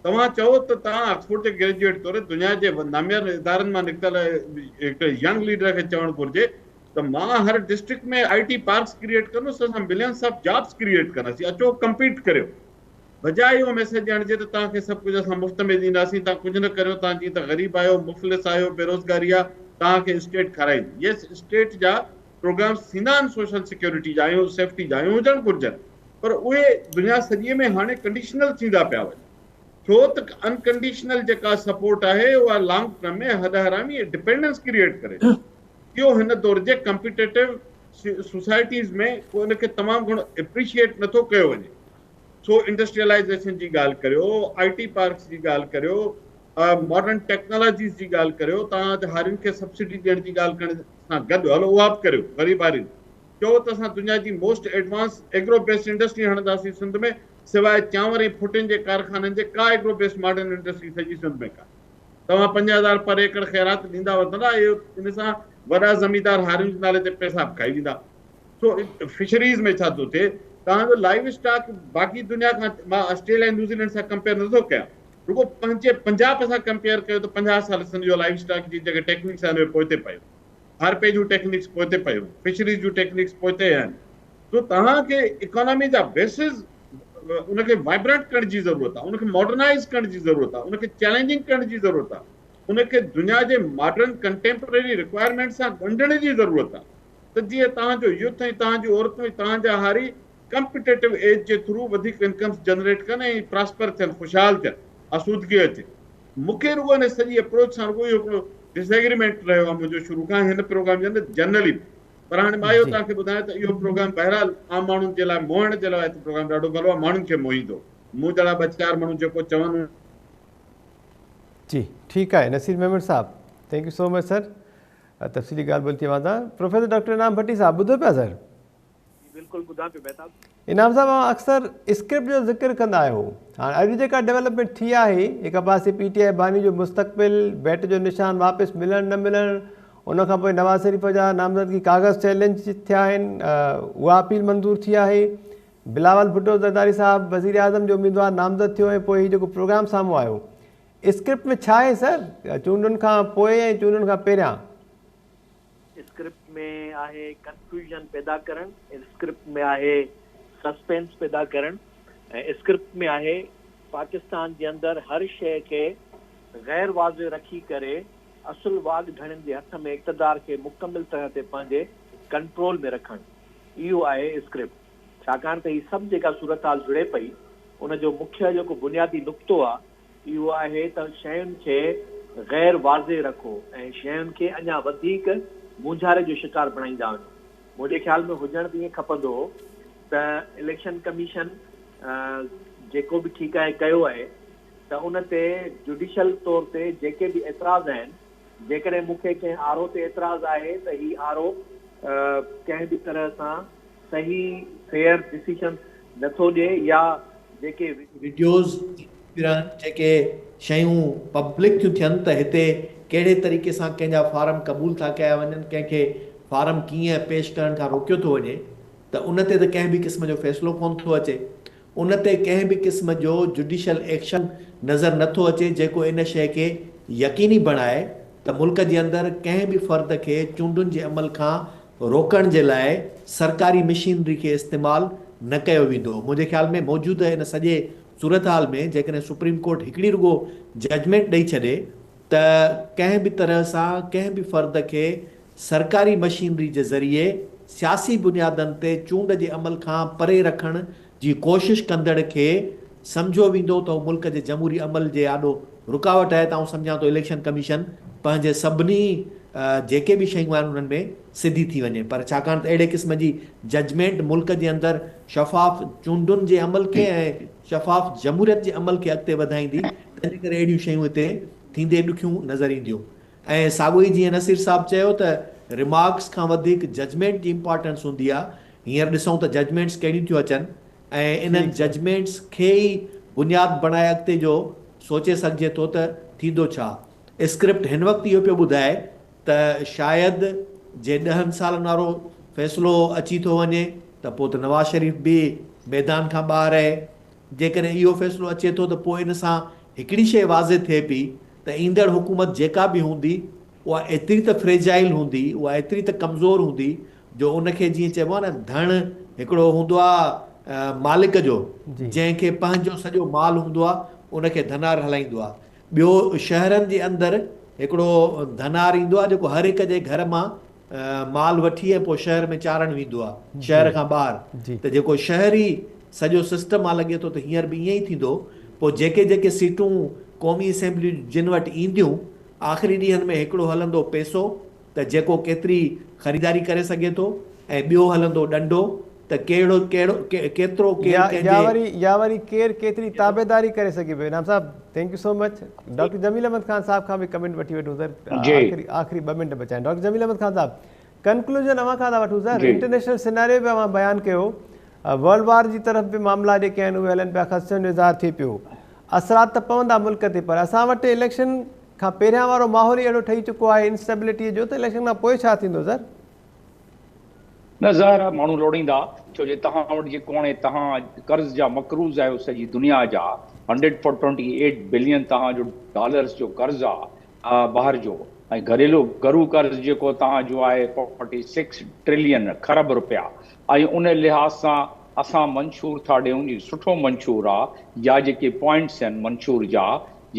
توهان چئو ته توهان آڪسفورڊ جي گريجوئيٽ طور دنيا جي ناميارن ادارن مان نڪتل هڪ ينگ ليڊر کي چوڻ گهرجي ته مان هر district ۾ I T parks create ڪندس اسان ملينس آف جابس ڪريئيٽ ڪنداسين اچو ڪمپيٽ ڪريو بجاء اهو ميسيج ڏيڻ جي ته توهان کي سڀ ڪجهه اسان مفت ۾ ڏينداسين توهان ڪجهه نه ڪريو توهان جيئن ته غريب آهيو مفلس آهيو بيروزگاري آهي توهان کي اسٽيٽ کارائيندي يس اسٽيٽ جا پروگرامس ٿيندا آهن سوشل سيڪيورٽي جا ۽ سيفٽي جا ۽ هجڻ گهرجن پر اهي دنيا سڄي ۾ هاڻي ڪنڊيشنل ٿيندا پيا وڃن ڇو ته انڪنڊيشنل جيڪا سپورٽ آهي اها لانگ ٽرم ۾ هڏ حرامي ۽ ڊپينڊنس ڪريئيٽ ڪري ٿي اهو هن دور جي ڪمپيٽيٽو سوسائٽيز ۾ ڪو ان کي تمام گهڻو اپريشيئيٽ نه ٿو ڪيو وڃي. سو انڊسٽريلائيزيشن جي ڳالهه ڪريو، آء ٽي پارڪس جي ڳالهه ڪريو، ماڊرن ٽيڪنالاجيز جي ڳالهه ڪريو، توهان هارين کي سبسڊي ڏيڻ جي ڳالهه ڪرڻ سان گڏ هلو اها به ڪريو، غريب هارين چئو ته اسان دنيا جي most advance agro based industry هڻنداسين Sindh ۾ سواء چانور ۽ ڦٽين جي ڪارخانن جي ڪا ايگرو بيسڊ ماڊرن انڊسٽري سڄي سنڌ ۾ ڪانهي. توهان 5000 پر ايڪڙ خيرات ڏيندا وتندا اهو ان سان وڏا زميندار هارين جي نالي تي پئسا به کائي ويندا سو فشريز ۾ ڇا ٿو ٿئي توهان جو لائيو اسٽاڪ باقي دنيا کان مان آسٽريليا ۽ نيوزيلينڊ سان ڪمپيئر نٿو ڪيان رڳو پنهنجي پنجاب سان ڪمپيئر ڪيو ته 50 سال سنڌ جو لائيو اسٽاڪ جي جيڪي ٽيڪنڪس آهن اهي پوئتي پيو هارپي جون ٽيڪنڪس پوئتي پيو فشريز جون ٽيڪنڪس پوئتي آهن سو توهان کي اڪانامي جا بيسز ان کي وائبرنٽ ڪرڻ جي ضرورت آهي، ان کي ماڊرنائيز ڪرڻ جي ضرورت آهي، ان کي چئلينجنگ ڪرڻ جي ضرورت آهي، ان کي دنيا جي ماڊرن ڪنٽيمپرري رڪوائرمينٽ سان ڳنڍڻ جي ضرورت آهي ته جيئن توهان جو يوٿ ۽ توهان جون عورتون ۽ توهان جا هاري ڪمپيٽيٽو ايج جي ٿرو وڌيڪ انڪمز جنريٽ ڪن ۽ پراسپر ٿين، خوشحال ٿين، آسودگي اچي. مون کي رڳو ان سڄي اپروچ سان رڳو اهو هڪڙو ڊس ايگريمينٽ رهيو آهي منهنجو شروع کان هن پروگرام جي اندر جنرلي به. پر هاڻي مان اهو توهان کي ٻڌايان ته اهو پروگرام بهرحال عام ماڻهن جي لاء موهڻ جي لاء ته پروگرام ڏاڍو ڀلو آهي ماڻهن کي موهيندو مون جهڙا ٻه چار ماڻهو جيڪو چون. جي ٺيڪ آهي نصير ميمڻ صاحب thank you so much sir تفصيلي ڳالهه ٻولهه ٿي اوهان سان پروفيسر ڊاڪٽر انعام ڀٽي صاحب ٻڌو پيا سر. جي بلڪل ٻڌان پيو مهتاب. انعام صاحب اوهان اڪثر اسڪرپٽ جو ذڪر ڪندا آهيو هاڻ اڄ جيڪا ڊولپمينٽ ٿي آهي هڪ پاسي پي ٽي آء باني جو مستقبل بيٽ جو نشان واپس ملڻ نه ملڻ ان کان پوء نواز شريف جا نامزدگي ڪاغذ چئلينج ٿيا آهن اها اپيل منظور ٿي آهي بلاول ڀٽو زرداري صاحب وزيراعظم جو اميدوار نامزد ٿيو ۽ پوء هي جيڪو پروگرام سامهون آيو اسڪرپٽ ۾ ڇا آهي سر چونڊن کان پوء ۽ چونڊن کان پهريان؟ اسڪرپٽ ۾ آهي ڪنفيوژن پيدا ڪرڻ، اسڪرپٽ ۾ آهي سسپينس پيدا ڪرڻ ۽ اسڪرپٽ ۾ آهي پاڪستان جي اندر هر شيء کي غير واضح رکي ڪري اصل واڳ ڌڻين جي هٿ ۾ اقتدار کي مڪمل طرح تي پنهنجي ڪنٽرول ۾ رکڻ. اهو آهي اسڪرپٽ. ڇاڪاڻ ته هي سڀ جيڪا صورتحال جڙي پئي ان جو مکيه جيڪو بنيادي نقطو آهي اهو آهي ته شين کي غير واضح رکو ۽ شين کي اڃا وڌيڪ مونجهاري جو شڪار بڻائيندا وڃو. منهنجي خيال ۾ هجڻ ته ائين کپندو هو ته اليڪشن ڪميشن جيڪو به ٺيڪ آهي ڪيو آهي ته ان تي جوڊيشل طور تي جيڪي به اعتراض آهن، جيڪڏهن مون کي ڪنهن آر او تي اعتراض آهي ته هي آر او ڪنهن به طرح سان صحيح فيئر ڊسيشن نٿو ڏئي يا جيڪي. وڊيوز رهن جيڪي شيون پبلڪ ٿيون ٿين ته هتي ڪهڙي طريقي سان ڪنهن جا فارم قبول ٿا ڪيا وڃن ڪنهن کي فارم ڪيئن پيش ڪرڻ کان روڪيو ٿو وڃي ته ان تي ته ڪنهن به قسم جو فيصلو ڪونه ٿو اچي ان تي ڪنهن به قسم جو جڊيشل ايڪشن نظر نه ٿو اچي جيڪو ان شيء کي يقيني بڻائي ته ملڪ جي اندر ڪنهن به فرد کي چونڊن جي عمل کان روڪڻ جي لاء سرڪاري مشينري کي استعمال نه ڪيو ويندو. منهنجي خيال ۾ موجوده ان سڄي صورتحال ۾ جيڪڏهن سپريم ڪورٽ هڪڙي رڳو ججمينٽ ڏئي ڇڏي ته ڪنهن به طرح سان ڪنهن به فرد کي سرڪاري مشينري جي ذريعي سياسي بنيادن تي چونڊ جي عمل کان پري رکڻ جي ڪوشش ڪندڙ کي سمجهيو ويندو ته هو ملڪ جي جمهوري عمل جي آڏو رڪاوٽ آهي ته آئون سمجهان ٿو اليڪشن ڪميشن پنهنجي سڀني جيڪي به شيون آهن انهن ۾ سڌي ٿي وڃي پر ڇاڪاڻ ته اهڙي قسم جي ججمينٽ ملڪ جي اندر شفاف چونڊن جي عمل کي ۽ شفاف جمهوريت جي عمل کي اڳتي وڌائيندي تنهنجي ڪري اهڙيون شيون هتي ٿيندي ڏکيون نظر اينديون. ۽ ساڳيو ئي جيئن نصير صاحب چيو ته ريمارڪس کان وڌيڪ ججمينٽ جي امپارٽنس هوندي آ، هينئر ڏسون ته ججمينٽس ڪهڙيون ٿيون اچن ۽ انهن ججمينٽس کي ئي بنياد بڻائي اڳتي جو سوچي سگهجي ٿو ته ٿيندو ڇا. اسڪرپٽ هن وقت اهو پيو ٻڌائي ته شايد جي ڏهن سالن وارو فيصلو اچي ٿو وڃي ته پوء ته نواز شريف به ميدان کان ٻاهر آهي، جيڪڏهن اهو فيصلو اچي ٿو ته پوء ان سان هڪڙي شيء واضح ٿئي پئي ته ايندڙ حڪومت جيڪا به هوندي اها ايتري ته فريجائل هوندي، اها ايتري ته ڪمزور هوندي جو ان کي جيئن چئبو آهي نه ڌڻ هڪڙو هوندو آهي مالڪ جو جنهن کي پنهنجو سڄو مال هوندو آهي ان کي ڌنار هلائيندو آهي. ٻيو شهرن جي اندر هڪڙو ڌنار ايندو آهي جيڪو هر هڪ جي گهر مان مال وٺي ۽ پوء شهر ۾ چارڻ ويندو آهي شهر کان ٻاهر ته جيڪو شهري سڄو سسٽم آهي لڳي ٿو ته هينئر به ائين ئي ٿيندو پوء جيڪي جيڪي سيٽون قومي اسيمبليون جن وٽ اينديون آخري ڏينهن ۾ هڪڙو هلندو پئسو ته جيڪو ڪيتري خريداري ڪري سگهي ٿو ۽ ٻيو هلندو ڏنڊو ته ڪهڙو ڪهڙو ڪيترو ڪير ڪنهن يا وري يا وري ڪير ڪيتري تابعداري ڪري سگهي پيو. انعام صاحب thank you so much. Doctor Jamil Ahmed Khan صاحب کان به ڪمينٽ وٺي وٺون سر آخري آخري ٻه منٽ بچا آهن. ڊاڪٽر جميل احمد خان صاحب ڪنڪلوزن اوهان کان ٿا وٺون سر. انٽرنيشنل سيناريو به اوهان بيان ڪيو ورلڊ وار جي طرف به معاملا جيڪي آهن اهي هلن پيا خدشن جو اظهار ٿئي پيو اثرات ته پوندا ملڪ تي پر اسان وٽ اليڪشن کان پهريان وارو ماحول ئي اهڙو ٺهي چڪو آهي انسٽيبلٽي جو ته اليڪشن کان پوء ڇا ٿيندو سر؟ نه ظاهر آهي ماڻهو لوڙيندا ڇو جو توهان وٽ جيڪو هاڻي توهان قرض جا مقروض آهيو سڄي دنيا جا hundred four twenty eight billion توهان جو ڊالرز جو قرض آ ٻاهر جو ۽ گهريلو گهرو قرض جيڪو توهان جو آهي فورٽي سڪس ٽرلين کرب روپيا ۽ ان لحاظ سان اسان منشور ٿا ڏيون جي سٺو منشور آ يا جيڪي پوائنٽس آهن منشور جا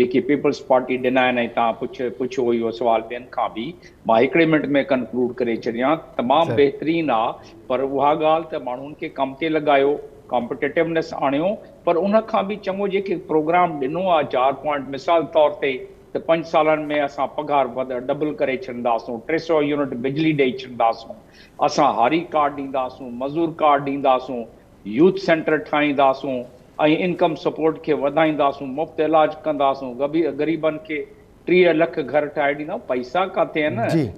جيڪي پيپلز پارٽي ڏنا آهن ۽ توهان پڇ پڇيو اهو سوال ٻين کان به مان هڪڙي منٽ ۾ ڪنڪلوڊ ڪري ڇڏيان تمام بهترين آ پر اها ڳالهه ته ماڻهن کي ڪم تي لڳايو ڪامپٽيٽونيس آڻيو پر ان کان به چڱو جيڪي پروگرام ڏنو آ چار پوائنٽ مثال طور تي ته پنج سالن ۾ اسان پگهار وڌ ڊبل ڪري ڇڏنداسون 300 يونٽ بجلي ڏئي ڇڏنداسون اسان هاري ڪارڊ ڏينداسون مزور ڪارڊ ڏينداسون يوٿ سينٽر ٺاهينداسون ۽ انڪم سپورٽ کي وڌائينداسون، مفت علاج ڪنداسون، غريبن کي 30 لک گهر ٺاهي ڏينداسون، پئسا ڪاٿي آهن؟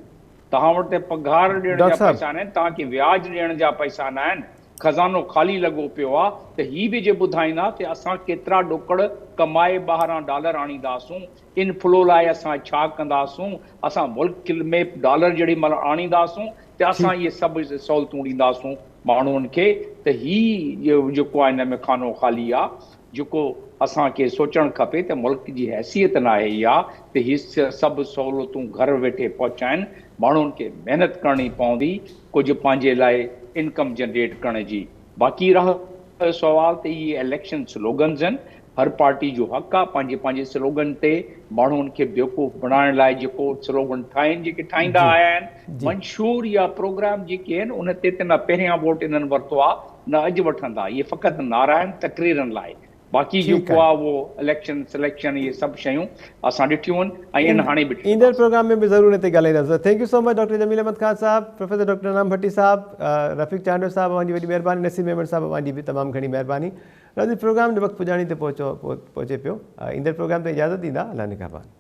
توهان وٽ ته پگهار ڏيڻ جا پئسا ناهن، توهان کي وياج ڏيڻ جا پئسا ناهن، خزانو خالي لڳو پيو آهي ته هي به جي ٻڌائيندا ته اسان ڪيترا ڏوڪڙ ڪمائي ٻاهران ڊالر آڻينداسون، انفلو لاء اسان ڇا ڪنداسون، اسان ملڪ ۾ ڊالر جهڙي مهل آڻينداسون ته اسان اهي سڀ سهولتون ڏينداسون ماڻهن کي ته هي جيڪو آهي هن ۾ خانو خالي آ جيڪو اسان کي سوچڻ کپي ته ملڪ جي حيثيت ناهي اها ته هي سڀ سهولتون گهر ويٺي پهچائن ماڻهن کي محنت ڪرڻي پوندي ڪجهه پنهنجي لاء انڪم جنريٽ ڪرڻ جي باقي رهيو سوال ته اهي اليڪشن سلوگنز آهن هر پارٽي جو حق آ پنهنجي پنهنجي سلوگن تي ماڻهن کي بيوقوف بڻائڻ لاء جيڪو سلوگن ٺاهين جيڪي ٺاهيندا آيا آهن منشور يا پروگرام جيڪي آهن ان تي ته نه پهريان ووٽ انهن ورتو آ نه اڄ وٺندا اهي فقط نعرا آهن تقريرن لاء باقي جيڪو آ اهو اليڪشن سليڪشن اهي سڀ شيون اسان ڏٺيون آهن ۽ ان هاڻي به ايندڙ پروگرام ۾ به ضرور ان تي ڳالهائينداسين thank you so much doctor Jamil Ahmed Khan صاحب پروفيسر ڊاڪٽر انعام ڀٽي صاحب رفيق چانڊيو صاحب اوهان جي وڏي مهرباني نصير ميمڻ صاحب اوهان جي به تمام گهڻي مهرباني ناظرين پروگرام جو وقت پڄاڻي تي پهچو پهچي پيو ايندڙ پروگرام تائين اجازت ڏيندا الله نگهبان.